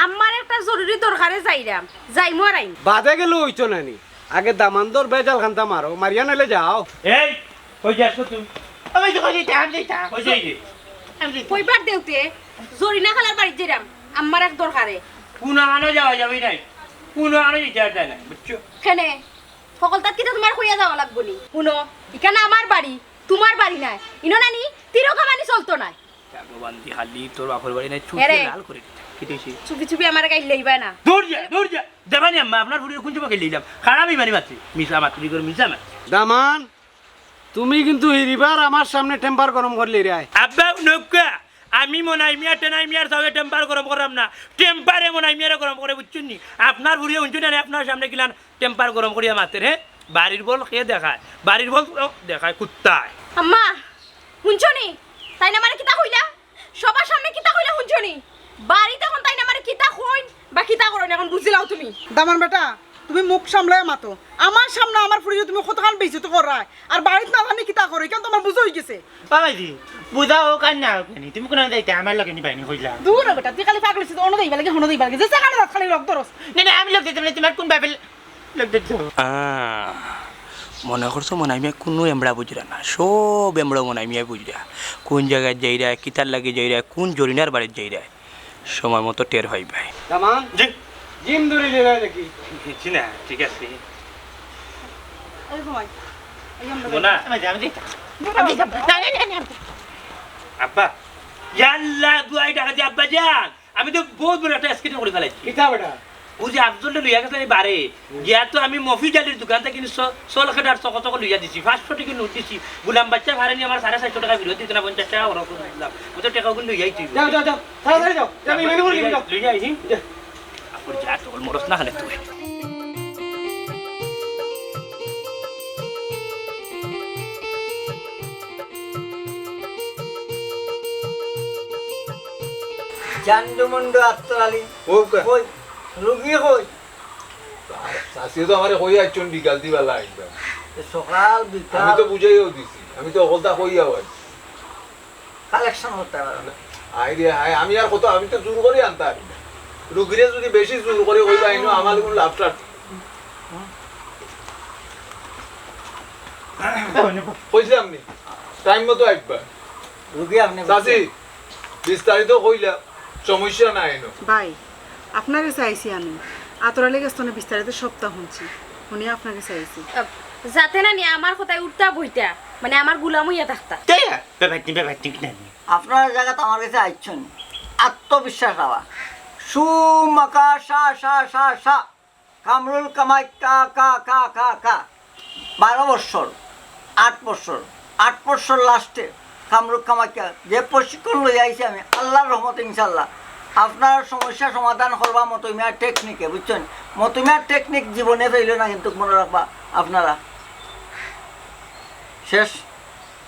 আমার একটা জরুরি দরকারে যাইরাম, যাইমু আর আইমু। বাদে গেলে অইতো না নি? আগে দামান্দর বেজাল খান্তা মারো, মারিয়া নাইলে যাও। এই, কই যাস গো তুই? আমি তো কই যাইতাম, যাইতাম। কই যাই রে? আমি যাইতাম। কইবার দেউতে, জরিনা খালার বাড়িত যাইরাম, আমার এক দরকারে। কুনু আনো যাওয়া যাবি নাই, কুনু আনো যাইতে যায় না, বুঝছো? কেনে? হকলতাত কিতা তুমার কইয়া যাওয়া লাগবো নি? হুনো, ইখান আমার বাড়ি, তুমার বাড়ি নায়। ইনো নানি, তিরকা মানি চলতো নায়। ভগবান দি হালি, তোর বাপর বাড়ি নাই, চুপ এরে। করে লাল করে দিতে। কি কইছি? চুপি চুপি আমার গাইল লইবা না। দূর যা, দূর যা। দেবানি আম্মা, আপনার ফুড়িরে কুন সময় গাইল লইলাম? খারাপ ইমানি মাতছে। মিছা মাত, তুমি করে মিছা মাত। দামান, তুমি কিন্তু হিরিবার আমার সামনে টেম্পার গরম করলে রে। আব্বা, নৌকা, আমি মনাই মিয়া, টেনাই মিয়ার সামনে টেম্পার গরম করাম না। টেম্পারে মনাই মিয়ারে গরম করে, বুঝছইন নি? আপনার ফুড়িয়ে হুনছইন না, আপনার সামনে কিলান টেম্পার গরম করিয়া মাতের, হে? বাড়ির বল কে দেখায়? বাড়ির বল তো দেখায় কুত্তায়। আম্মা, হুনছো নি? তাইন আমারে কিতা কইলা? সবার সামনে কিতা কইলা হুনছো নি? বাড়িত অখন তাইন আমারে কিতা কইন বা কিতা করইন, অখন বুঝিলাও তুমি। দামান বেটা, তুমি মুখ সামলাইয়া মাতো। আমার সামনে আমার ফুড়িরে তুমি কতখান বেইজ্জতি কররায়, আর বাড়িত না জানি কিতা করো, ইখান তো আমার বুঝা অইগেছে। বাবাজি, বুঝা অউক আর না অউক নি, তুমি কুনানো যাইতায় আমার লগে নিবায়নি কইলাম। দূর হ বেটা, তুই খালি পাগল অইছিস, অনো যাইবার লাগি, হনো যাইবার লাগি, যে যেখানো যাস খালি লগ ধরস। না, না, আমি লগ দিতাম না, তুমার কুন বাপে লগ দিত? আহ, মনে করছো মনাই মিয়া কুনু এমড়া বুঝরা না, সব এমড়া মনাই মিয়া বুঝরা। কুন জাগাত যাইরা, কিতার লাগি যাইরা, কুন জরিনার বাড়িত যাইরা, সময় মতো টের পাইবায়। দামান? জি। জিম ধরি নিলে নাকি? জি না, ঠিক আছে। এই ঘুমাই। এই আমরা মোনা। আমি যাই, আমি যাই। আমি যাই। না, না, না, না। আব্বা। ইয়াল্লা, দুয়াই টাকা দি আব্বা যান। আমি তো বউত বড় একটা accident করি ফালাইছি। কিতা বেটা? অউ যে আফজলরে লইয়া গেছে নি বারে, গিয়া তো আমি মফিজ আলীর দোকান থাকি নি স-, সলকেট আর চকো চকো লইয়া দিছি, পাঁচশো টেকা নোট দিছি, গুলাম বাইচ্চা ফারেনি আমার সাড়ে চাইরশো টেকা ফিরত দিতো না, পঞ্চাশ টেকা খরচ করি দিলাম। অউ তো টেকাগুন লইয়া আইছি। যাও, যাও, যাও, তাড়াতাড়ি যাও, যাও, আমি মেনু করে নিয়ে যাও। লইয়া আইছি। যাও। আপনি যা, তখন মরস না খালে তুই। জান দুমুন্ডু আতর আলী। ও কা- কই? রুগী কই? চাচিয়ে তো আমারে কইয়া আইছইন বিকাল দিবা লাগবা। এ সকাল বিকাল। আমি তো বুঝাইয়াও দিছি, আমি তো হকলতা কইয়াও আইছি। Collection করতে পারো না। আয় রে আয়, আমি আর কত, আমি তো জোর করি আনতাম পারি না। রুগীরে যদি বেশি জোর করি কইবা, ইনো আমার কুনু লাভ টাভ। কইছিলাম নি, টাইম মতো আইবা। রুগী আপনি চাচি, বিস্তারিত কইলা, সমস্যা নাই ইনো। ভাই, আপনারে চাইছি আমি। আতর আলীর গেছ থনে বিস্তারিত সবতা হুনছি, হুনিয়া আপনার গেছে আইছি। আহ, যাতে না নি আমার কথায় উঠতা বইতা, মানে আমার গুলাম অইয়া থাকতা। তে, বেবাইটি, বেবাইটি, না নি। আপনার জাগাত আমার গেছে আইছইন, আত্মবিশ্বাস আওয়া। সু মাকা সা সা সা সা। কামরুল কামাই কা কা কা কা কা। বারো বছর, আট বছর, আট বছর লাস্টে কামরুল কামাই কা যে প্রশিক্ষণ লই আইছি আমি, আল্লাহর রহমতে ইনশাআল্লাহ আপনার সমস্যা সমাধান করবা মতইমিয়ার টেকনিকে, বুঝছইন? মতইমিয়ার টেকনিক জীবনে ফেইল না, কিন্তু মনে রাখবা আপনারা। শেষ।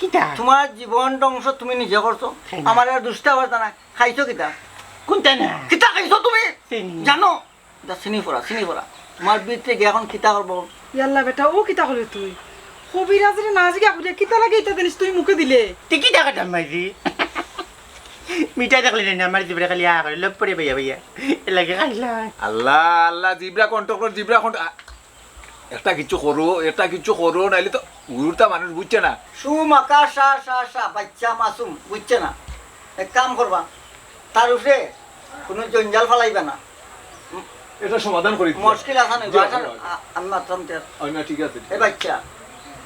কিতা? তোমার জীবন ধ্বংস তুমি নিজে করছো। তাই না? আমার আর দুষ্টা আবার জানা। খাইছো কিতা? কোনটা না? কিতা খাইছো তুমি? চিনি। জানো? ইটা চিনি পড়া, চিনি পড়া। তোমার ভিতরে গিয়া এখন কিতা করবো? ইয়াল্লা বেটা, ও কিতা করলে তুই? কবিরাজরে না জিগা করিয়া কিতা লাগে ইতা জিনিস তুই মুখে দিলে? তুই কিতা কথা মাইরি? মিঠা দেখলে না, আমার জিবরে খালি আ করে, লোভ পড়ে ভাইয়া ভাইয়া। এর লাগে খাইলা। আল্লাহ, আল্লাহ, জিবরা কন্ট্রোল কর, জিবরা কন্ট্রোল। একটা কিছু করো, একটা কিছু করো, নাইলে তো উড়ুরতা মানুষ বুঝছে না। সু মাকা সা সা সা, বাচ্চা মাসুম, বুঝছে না। এক কাম করবা, তার উপরে কোনো জঞ্জাল ফালাইবা না। এটা সমাধান করি দিলাম। মুশকিল আছে না, জি, বাসার জি, জি। আ-, আমি মাতলাম তো। ও না, ঠিক আছে, ঠিক এ আছে। বাচ্চা,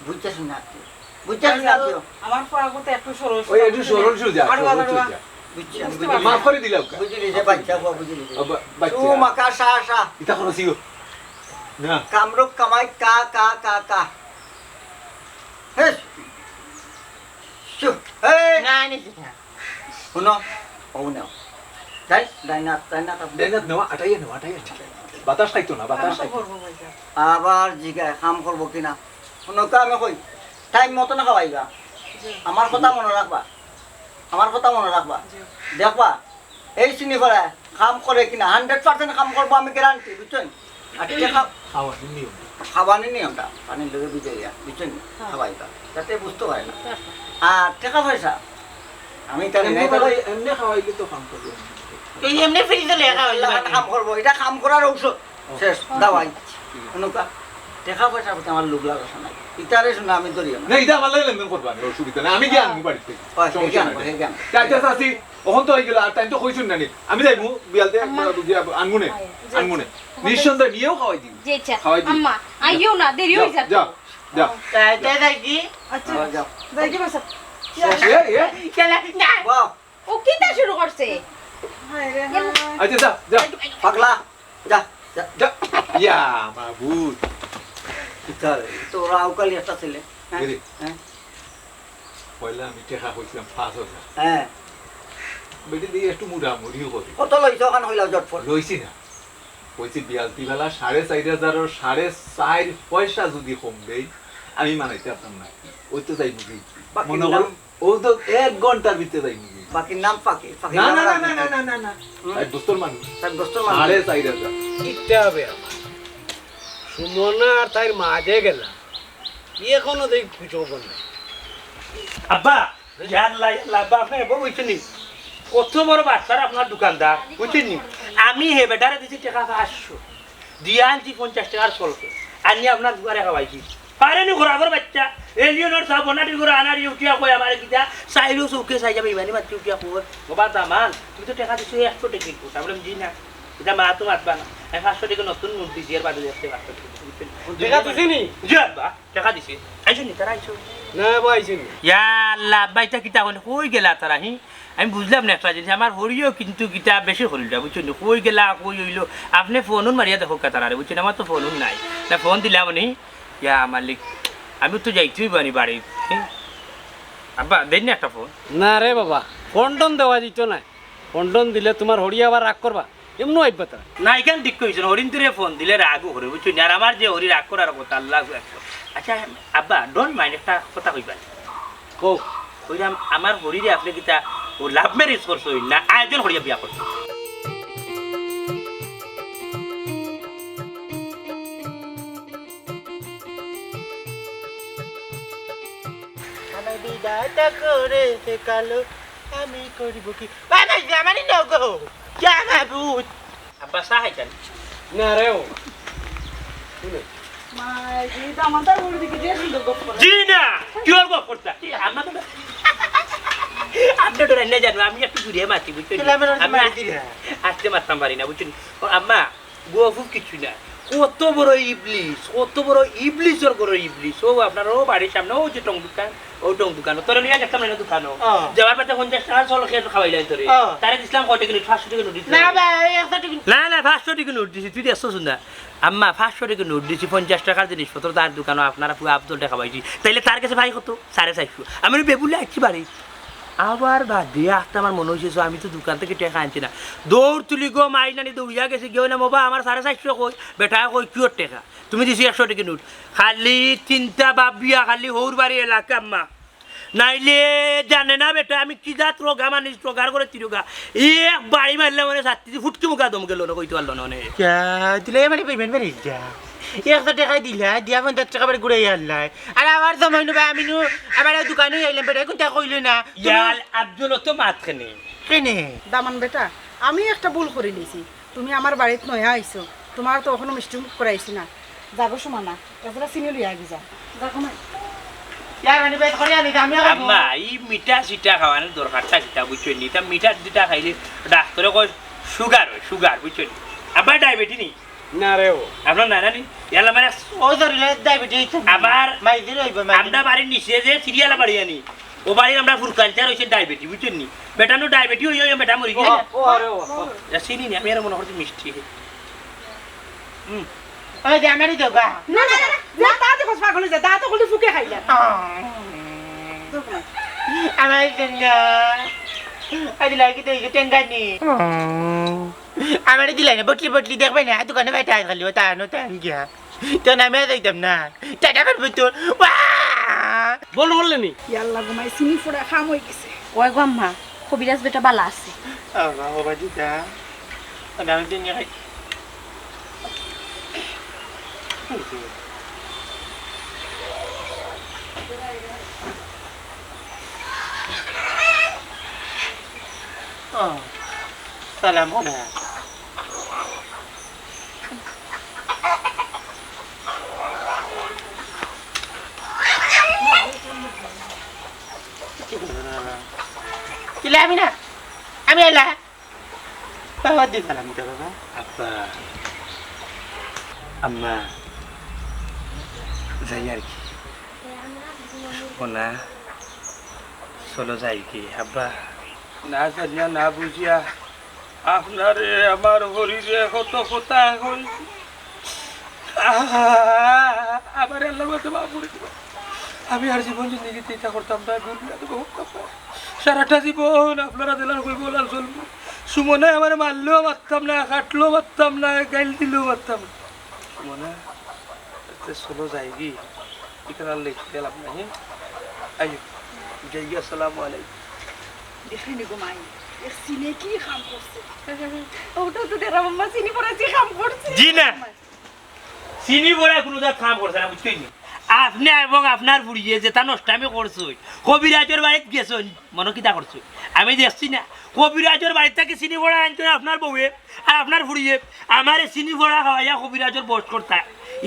বুঝছস না তুই? বুঝছস না তুই? আমার ফুয়াগু তো একটু সরল ওই একটু সরল সোজা, আর সরল বাবা সোজা। বুঝছি, আমি বুঝতে বুঝি। পারছি। মাফ করে দিলাম কা? বুঝলি যে বাচ্চা, ফুয়া বুঝলি যে। আ, বা-, বাচ্চা। সু মাকা সা সা। ইতা করো সিও। না। কামরূপ কামাই কা, কা, কা, কা। হেস। শু, এই। না, নিছি না। হুনো, ও নেও। যাই, ডাইনাত, ডাইনাত আপনি। ডাইনাত নেওয়া, আটাইয়া নেওয়া, আটাইয়া নেওয়া। বাতাস খাইতো না, বাতাস খাইতো না। আবার জিগায়, কাম করবো কি না? হুনো, কা আমি কই, টাইম মতন খাওয়াইবা। জি। আমার কথা মনো রাখবা। আমার কথা মনো রাখবা। জি। দেখবা, এই চিনি করায় কাম করে কিনা, হান্ড্রেড পার্সেন্ট কাম করবো আমি, গ্যারান্টি, বুঝছইন? আর টেকা খাওয়ানি নিয়ম। খাওয়ানি নিয়মটা, পানির লগে ভিজাইয়া, বুঝছইন? হ্যাঁ। খাওয়াইবা, যাতে বুঝতে পারে না। আচ্ছা। আর টেকা পয়সা, আমি তার এমনি নাই খাওয়াই-, এমনি খাওয়াইলে তো কাম করবে। এই এমনি ফ্রিজে লেখা হইলো আল্লাহ বাকি। কাম করবো, এটা কাম করার ঔষধ। ও। শেষ, দাওয়াই। ঠিক আছে। অনুকা, টেকা পয়সার প্রতি আমার লোভ লালসা নাই। ইতারে শুনে আমি ধরিও না। না, এটা আমার লাগে লেনদেন করবো আমি, অসুবিধা নাই। আমি গিয়া আনবো বাড়ি থেকে। হয়, সমস্যা হে জ্ঞান, নাই। হে জ্ঞান। চাচা, চাচি, অখন তো অইগেলা, আর টাইম তো কইছইন না নি। আমি যাইমু, বিয়ালতে আম্মা। গিয়া আনমুনে, আয়, যা। আনমুনে। নিঃসন্দেহে নিয়েও খাওয়াই দিবি। জি, আচ্ছা। খাওয়াই দিবি। আম্মা, আইও না, দেরি যাও, হয়ে যাবে। যাও, যাও। তাই, তাই, তাই কি? আচ্ছা, যাও, যাও। যাই কি বাসা? এ, এ। চলে, না। বাহ। ও কিতা শুরু করছে? হায় রে হায়। আচ্ছা, যা, যা। পাগলা, যা, যা। যা। ইয়া, মাবুদ। কিতা রে? তো ওরা আউকালি একটা ছেলে। হ্যাঁ? বুঝলি? হ্যাঁ? পয়লা আমি টেকা কইছিলাম পাঁচ হাজার। হ্যাঁ। বেটি দিয়ে একটু মুড়ামুড়িও করি। কত লইছো ওখান হইলাও ঝটপট? লইছি না। কইছি বিয়ালতি বেলা সাড়ে চাইর হাজারর সাড়ে চাইর পয়সা যদি কম দেই, আমি মানাইতে পারতাম না। ওই তো যাইমু কি? বাকি মনে করো, নাম? ও তো এক ঘন্টার ভিতরে যাইমু কি? বাকির নাম ফাঁকি, ফাঁকি না, নাম না, না, রাখি। না, না, না, না, না। হুম? তাই দোস্তর মানুষ। তাই দোস্তর মানুষ। সাড়ে চাইর হাজার। কিতা হবে আমার? সুমনা আর তাইর মা যে গেলা, এখনো দেখি খুঁজো বন্ধ। আব্বা, ইয়াল্লা, ইয়াল্লা, আব্বা, আপনি এবার বুঝছেন নি? কত বড় বাটপার আপনার দোকানদার, বুঝছেন নি? আমি হে বেটারে দিছি টেকা পাঁচশো। দিয়া আনছি পঞ্চাশ টেকার সলকে। আনি আপনার দুয়ারে খাওয়াইছি। পারেনি ঘোরাঘোর বাচ্চা। এলিয়নর সব বনাটির ঘোরা আনার ইউটিয়া কই আমার কিতা? চাইলেও চৌকে চাই যাবে, ইমানি মাত্র ইউটিয়া কই। বাবা দামান, তুমি তো টেকা দিছো একশো টেকা। আমি বললাম, "জি না।" এটা মা তো মাতবা না। আমি পাঁচশো টেকা নতুন নোট দিছি, এর বাদে দেখতে পাঁচশো টেকা। টেকা দিছি নি? জি আব্বা। টেকা দিছে। আইছো নি, তারা আইছো? না, বা আইছে নি। ইয়া আল্লাহ, আব্বা, ইতা কিতা কইলে? কই গেলা তারা, হি? আমি বুঝলাম না একটা জিনিস, আমার হরিও কিন্তু কিতা বেশি করিল না, বুঝছো নি? কই গেলা, কই অইলো? আপনে ফোন মারিয়া দেখো কা তারারে, বুঝছো নি? আমার তো ফোন নাই। না, ফোন দিলাম নি। ইয়া মালিক, আমি তো যাইতেই পারি বাড়ি। হি? আব্বা, দেন না একটা ফোন। না রে বাবা, ফোন টোন দেওয়া দিত না। ফোন টোন দিলে তোমার হরি আবার রাগ করবা। এমনও আইবা তারা। না, এখান ঠিক কইছেন, হরিন্তরে ফোন দিলে রাগও করে, বুঝছো নি? আর আমার যে হরি রাগ করার কথা, আল্লাহ আকবার। আচ্ছা, আব্বা, don't mind, একটা কথা কইবা। কও। কইলাম, আমার হরিরে আপনে কিতা ও লাভ ম্যারেজ করছইন না আয়োজন করিয়া বিয়া করছইন? আমায় বিধাতা করেছে কালো, আমি করিব কি? ভাই, ভাই, আমারই নগো। কে আমার ভূত? আব্বা, চা খাইতেন? না রে ও। শুনে। মাই, এই তো আমার তার ওর দিকে দিয়ে সুন্দর গপ করে। জি না, কি ওর গপ করতা? আমার তো, আপনি তো রান্না জানো, আমি একটু ঘুরে মাতি, বুঝছেন? তাহলে আমার ওর আমি মারি দিলে। আসতে মারতাম পারি না, বুঝছেন? ও আম্মা, গফুফ কিচ্ছু না। কত বড় ইবলিস, কত বড় ইবলিসর ঘরর ইবলিস। ও আপনার ও বাড়ির সামনে ও যে টং দোকান, ও টং দোকান, তোরে লইয়া গেতাম না দোকানো। হ্যাঁ। যাওয়ার পথে পঞ্চাশ টাকার চল খেয়ে খাওয়াইলাই তোরে। হ্যাঁ। তারে দিছিলাম কয় টেকা নোট, পাঁচশো টেকা নোট দিছিলাম। না ভাই, একশো টেকা নোট। না, না, পাঁচশো টেকা নোট দিছি, তুই দেখছস না। আম্মা, পাঁচশো টেকা নোট দিছি, পঞ্চাশ টাকার জিনিসপত্র তার দোকানো আপনার পুয়া আফজল টেকা পাইছি। তাইলে তার গেছে পাই কত? সাড়ে চারশো। আমি বলি, "বেবুলে আইছি বাড়ি।" আবার বাদে আস্তে আমার মনে হইছে, "So, আমি তো দোকান থেকে টেকা আনছি না।" দৌড় তুলি গো, মাই নানি দৌড়িয়া গেছে, গিয়ে না, "বাবা, আমার সাড়ে চারশো কই?" বেটা কই, "কিওর টেকা? তুমি দিছি একশো টেকা নোট।" খালি চিন্তা ভাবিয়া খালি হৌর বাড়ি এলাকা আম্মা। নাইলে জানে না বেটা, আমি কি জাত রোগা মানুষ, রোগার করে তিরোগা। এই এক বাড়ি মারলে মানে ছাত্রী ফুটকি মুখা দম গেল না, কইতে পারলো না মানে। যা, দিলে মানে পেমেন্ট বেড়ে যা। একশো টাকা দিলা, দিয়া পঞ্চাশ টাকা বাড়ি ঘুরে আনলাই। আর আমার সময় নেবা, আমি নু, আমার দোকানে আইলাম, বেটা কোনটা কইলো না। ইয়াল আব্দুল তো মাত কেনে? কেনে? দামান বেটা, আমি একটা ভুল করি নিছি। তুমি আমার বাড়িত নয়া আইছো, তোমার তো এখনো মিষ্টি মুখ করাইছি না। যাগো সুমানা, এছাড়া চিনি লইয়া আগে যা। যাগো মা। ইয়ার মানে বেশ করে আনি, আমি আর আম্মা, এই মিঠা সিটা খাওয়ানোর দরকারটা কিতা বুঝছো নি? তা মিঠা সিটা খাইলে ডাক্তারে কয় সুগার হয়, সুগার, বুঝছো নি? আবার ডায়াবেটিস নি? না রে ও। আপনার নাই না নি? ইয়ালা মানে ও ধরিলে ডায়াবেটিস। আমার মাইজির হইব, মাইজির। আমরা বাড়ির নিচে যে সিরিয়ালা বাড়ি আনি, ও বাড়ির আমরা ফুরকান চার হইছে ডায়াবেটিস, বুঝছেন নি? বেটা নু ডায়াবেটিস হই হই বেটা মরি গেছে। ও, ও, আরে ও, ও। যা চিনি নি, আমি আর মনে করছি মিষ্টি। হুম। ওই যে আমারই দেবা। না, না, না, না, তা তো খোঁজ পাগল হয়ে যায়, তা তো খুলি ফুকে খাইলা। আমারই দেন না। আজ লাগে তো এই যে টেঙ্গানি। আমারে দিলাই না, বটলি বটলি দেখবে না, দোকানে বেটা খালি, ও তা আনো, তা আন গিয়া। তো না, আমি আর যাইতাম না। টাটা করবো তোর। ওয়া! বল বললে নি? ইয়াল্লা ঘুমাই চিনি ফোড়া খাম হয়ে গেছে। ওই গো আম্মা, কবিরাজ বেটা বালা আছে। আল্লাহ, বাবা, দিতা। আমি আর দিন খাই। ও, সালাম আলাইকুম। কিলা আমি না? আমি এলা। বাবা দি সালাম দিতা বাবা। আব্বা। আম্মা। যাই আর কি। ও না। চলো যাই কি, আব্বা? না জানিয়া, না বুঝিয়া আপনারে আমার হরিরে কত কথা কই। আহা, আমার আল্লাহর কাছে মাফ করে দিবা। আমি আর জীবন জিন্দেগিতে ইতা করতাম না, দুনিয়াতে বহুত কথা। সারাটা জীবন আপনারা দিলার কইব লাল চলবো। সুমনে আমারে মারলেও মারতাম না, কাটলেও মারতাম না, গাইল দিলেও মারতাম না। সুমনে, এতে চলো যাইগি। ইখান আর লেখি দিলাম না, হ্যাঁ? আইও, যাইগি, আসসালামু আলাইকুম। দেখলি নি গো মাই, এ চিনে কি কাম করছে? ওটা তো দেরা মাম্মা চিনি পড়াইছি কাম করছে। জি না। চিনি পড়ায় কোনো জাত কাম করছে না, বুঝছইন নি? আপনি এবং আপনার ফুড়িয়ে যেটা নষ্টামি করছইন, কবিরাজর বাড়িত গেছইন, মনো কিতা করছইন? আমি দেখছি না, কবিরাজর বাড়িত থাকি চিনি পড়ায় আনছইন আপনার বউয়ে, আর আপনার ফুড়িয়ে আমারে চিনি পড়া খাওয়াইয়া কবিরাজর বশ করতা।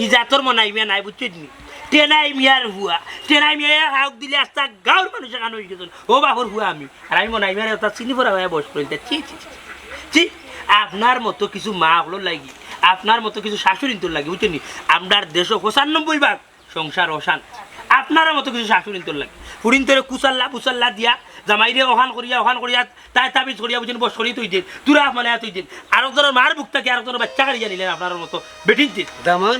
ই জাতর মনাই মিয়া নাই, বুঝছইন নি? টেনাই মিয়ার ফুয়া, টেনাই মিয়া হাউক দিলে আস্তা গাঁওর মানুষ এখান হয়ে গেছইন। ও বাপর ফুয়া আমি, আর আমি মনাই মিয়ারে ওটা চিনি পড়া খাওয়াইয়া বশ করিলতা। ছি, ছি, ছি, ছি। ছি, আপনার মতো কিছু মা অকলর লাগি, আপনার মতো কিছু শাশুড়িন্তর লাগি, বুঝছইন নি? আমরার দেশো পঁচানব্বই ভাগ সংসার অশান্ত। আপনারার মতো কিছু শাশুড়িন্তর লাগি। ফুড়িন্তরে কুচাল্লা, বুচাল্লা দিয়া, জামাইরে অখান করিয়া, অখান করিয়া, তাই তাবিজ করিয়া, বুঝছইন, বশ করিয়া থইছইন। তুরা মানে থইছইন। আরক জনর মার বুক থাকি আরক জনর বাচ্চা কাড়িয়া নিলেন আপনারার মতো বেটিন্তে। দামান,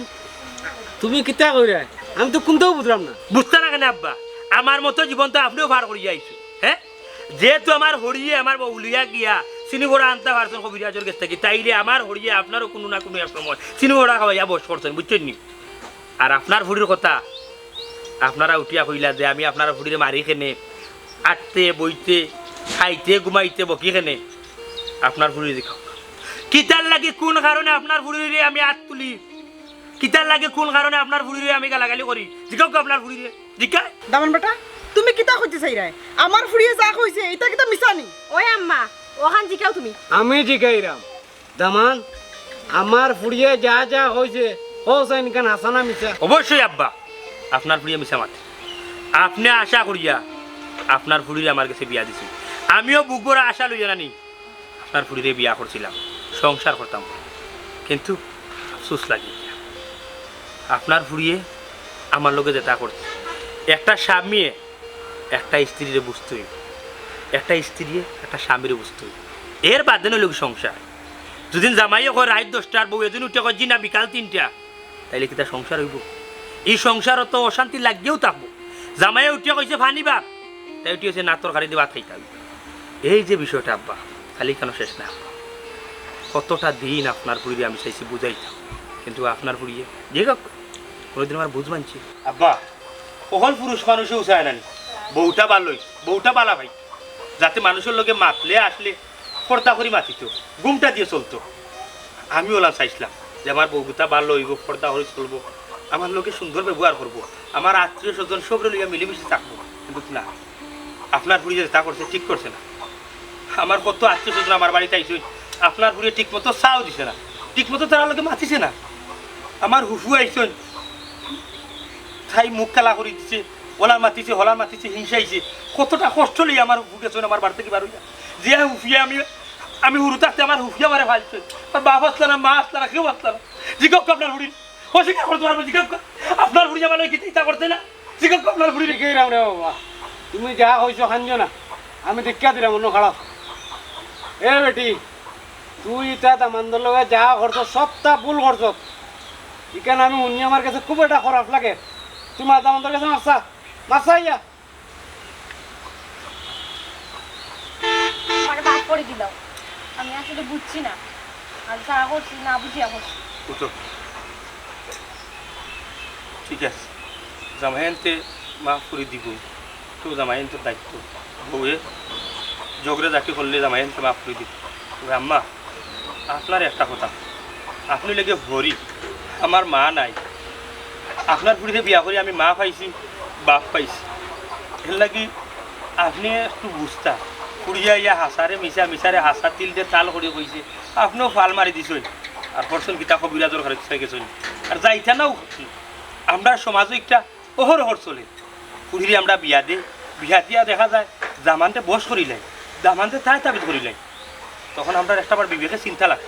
তুমি কিতা কইরায়? আমি তো কুন্তাও বুঝলাম না। বুঝতা না কেনে আব্বা? আমার মতো জীবন তো আপনেও পার করিয়া আইছইন, হ্যাঁ? যেহেতু আমার হরিয়ে আমার বউ লইয়া গিয়া চিনি পড়া আনতা পারছইন কবিরাজর গেছ থাকি, তাইলে আমার হরিয়ে আপনারও কুনু না কুনু এক সময় চিনি পড়া খাওয়াইয়া বশ করছইন, বুঝছইন নি? আর আপনার ফুড়ির কথা, আপনারা উঠিয়া কইলা যে আমি আপনার ফুড়িরে মারি কেনে, আটতে, বইতে, খাইতে, ঘুমাইতে বকি কেনে, আপনার ফুড়িরে দেখাও। কিতার লাগি, কুন কারণে আপনার ফুড়িরে আমি আত তুলি? কিতার লাগি, কুন কারণে আপনার ফুড়িরে আমি গালাগালি করি? জিকাউক্কা আপনার ফুড়িরে, জিকাউক্কা। দামান বেটা, তুমি কিতা কইতে চাইরায়? আমার ফুড়িয়ে যা কইছে, ইটা কিতা মিছা নি? ওই আম্মা, অখান জিকাও তুমি। আমি জিকাইরাম। দামান, আমার ফুড়িয়ে যা যা কইছে, কও চাইন ইখান হাছা না মিছা? অবশ্যই আব্বা, আপনার ফুড়িয়ে মিছা মাতে। আপনে আশা করিয়া আপনার ফুড়িরে আমার গেছে বিয়া দিছইন। আমিও বুক ভরা আশা লইয়া নানি আপনার ফুড়িরে বিয়া করছিলাম, সংসার করতাম। কিন্তু আফসোস লাগে, আপনার ফুড়িয়ে আমার লগে যেতা করছে, একটা স্বামীয়ে একটা স্ত্রীরে বুঝতে অইবো, একটা স্ত্রীয়ে একটা স্বামীরে বুঝতে অইবো। এর বাদে নইলে কি সংসার? যুদি জামাইয়ে কয় রাইত দশটার, বউয়ে যুদি উঠিয়া কয় জি না বিকাল তিনটা, তাইলে কিতা সংসার অইবো? ই সংসারো তো অশান্তি লাগিয়াউ থাকবো। জামাইয়ে উঠিয়া কইছে পানি ভাত, তাই উঠিয়া কইছে না তরকারি দি ভাত খাইতাম। এই যে বিষয়টা আব্বা, খালি কেন শেষ না আব্বা, কতটা দিন আপনার ফুড়িরে আমি চাইছি বুঝাইতাম, কিন্তু আপনার ফুড়িয়ে যে হোক, কোনোদিন আমার বুঝ মানছে। আব্বা, অকল পুরুষ মানুষেউ চায় না নি বউটা ভালা অই, বউটা ভালা পাই, যাতে মানুষর লগে মাতলে আসলে পর্দা করি মাতিতো, ঘুমটা দিয়া চলতো। আমি অলা চাইছলাম যে আমার বউগুতা ভালা অইবো, পর্দা করি চলবো, আমার লগে সুন্দর ব্যবহার করবো, আমার আত্মীয় স্বজন সবরে লইয়া মিলেমিশে থাকবো। কিন্তু না, আপনার ফুড়িয়ে যেতা করছে ঠিক করছে না। আমার কত আত্মীয় স্বজন আমার বাড়িত আইছইন, আপনার ফুড়িয়ে ঠিক মতো চাও দিছে না, ঠিক মতো তারার লগে মাতিছে না। আমার হুফু আইছইন, তাই মুখ কালা করি দিছে, অলার মাতিছে, হলার মাতিছে, হিংসাইছে। কতটা কষ্ট লইয়া আমার হুফু গেছইন আমার বাড়ি থাকি বার অইয়া। যে হুফুয়ে আমি, আমি হুরু থাকতে আমার হুফুয়ে আমারে ফালছে। আমার বাপ আছলা না, মা আছলা না, কেউ আছলা না। জিগাউক্কা আপনার ফুড়িরে, অস্বীকার করতে পারবো, জিগাউক্কা। আপনার ফুড়িয়ে আমার লগে কিতা করছে না? জিগাউক্কা আপনার ফুড়িরে। ঠিকই রাম রে বাবা, তুমি যা কইছো কান্দিও না, আমি দেখিয়া দিরাম অনো খাড়াও। এ বেটি, তুই ইতা দামান্দর লগে যা করছস সবটা ভুল করছস। ইখান আমি হুনি আমার গেছে খুব একটা খারাপ লাগে। তুই মা দামান্দর গেছে মাতছা, মাতছা ইয়া। আমারে মাফ করি দিলাও, আমি আসলে বুঝছি না, আর যা করছি না বুঝিয়া করছি। উঠো। ঠিক আছে, জামাইয়ান্তে মাফ করি দিবো, তো জামাইয়ান্তর দায়িত্ব। বউয়ে ঝগড়া ঝাটি করলে জামাইয়ান্তে মাফ করি দিবো। তবে আম্মা, আপনার একটা কথা, আপনে অইলা গি হরি, আমার মা নাই। আপনার ফুড়িরে বিয়া করি আমি মা পাইছি, বাপ পাইছি। এরলাগি আপনে একটু বুঝতা। ফুড়িয়ে ইয়া হাছারে মিছা, মিছারে হাছা, তিলরে তাল করি কইছে। আপনেও ফাল মারি দিছইন। আর করছইন কিতা কবিরাজর কাছে গেছইন। আর যাইতা নাও, আমরার সমাজো একটা অহরহ চলে। ফুড়িরে আমরা বিয়া দেই, বিয়া দিয়া দেখা যায় দামান্দরে বশ করিলাই, দামান্দরে তাবিজ করিলাই। তখন আমরার একটাবার বিবেকে চিন্তা লাগে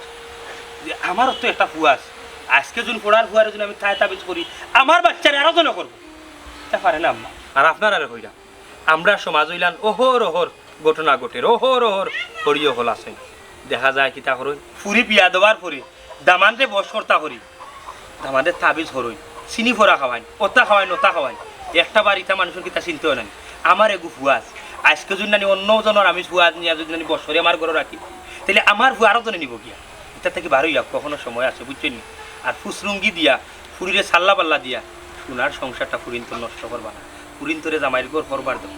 যে আমারও তো একটা ফুয়া আছে, আইজকে যুদি ফড়ার ফুয়ারে যুদি আমি তাবিজ করি, আমার বাইচ্চারে আরো জনে করবো। ইতা পারে না আম্মা। আর আপনারারে কইরাম, আমরার সমাজো ইলান অহরহ ঘটনা ঘটের, অহরহ হরি অকল আছইন। দেখা যায় কিতা করইন, ফুড়ি বিয়া দেওয়ার পরে দামান্দরে বশ করতা করি, দামান্দরে তাবিজ করইন, চিনি ফড়া খাওয়াইন, অতা খাওয়াইন, অতা খাওয়াইন। একটাবার ইতা মানুষর কিতা চিন্তা অয় না নি? আমার এগু ফুয়া আছে, আইজকে যুদি নানি অন্য জনর আমি ফুয়া নিয়া যুদি নানি বশ করি আমার ঘরো রাখি, তাইলে আমার ফুয়া আরো জনে নিবো গিয়া। ইতা থাকি বার অইয়া অখনো সময় আছে, বুঝছইন নি? আর ফুসরুঙ্গি দিয়া, ফুড়িরে সাল্লা পাল্লা দিয়া, সোনার সংসারটা ফুড়িন্তর নষ্ট করবা না। ফুড়িন্তরে জামাইর ঘর করবার দেও।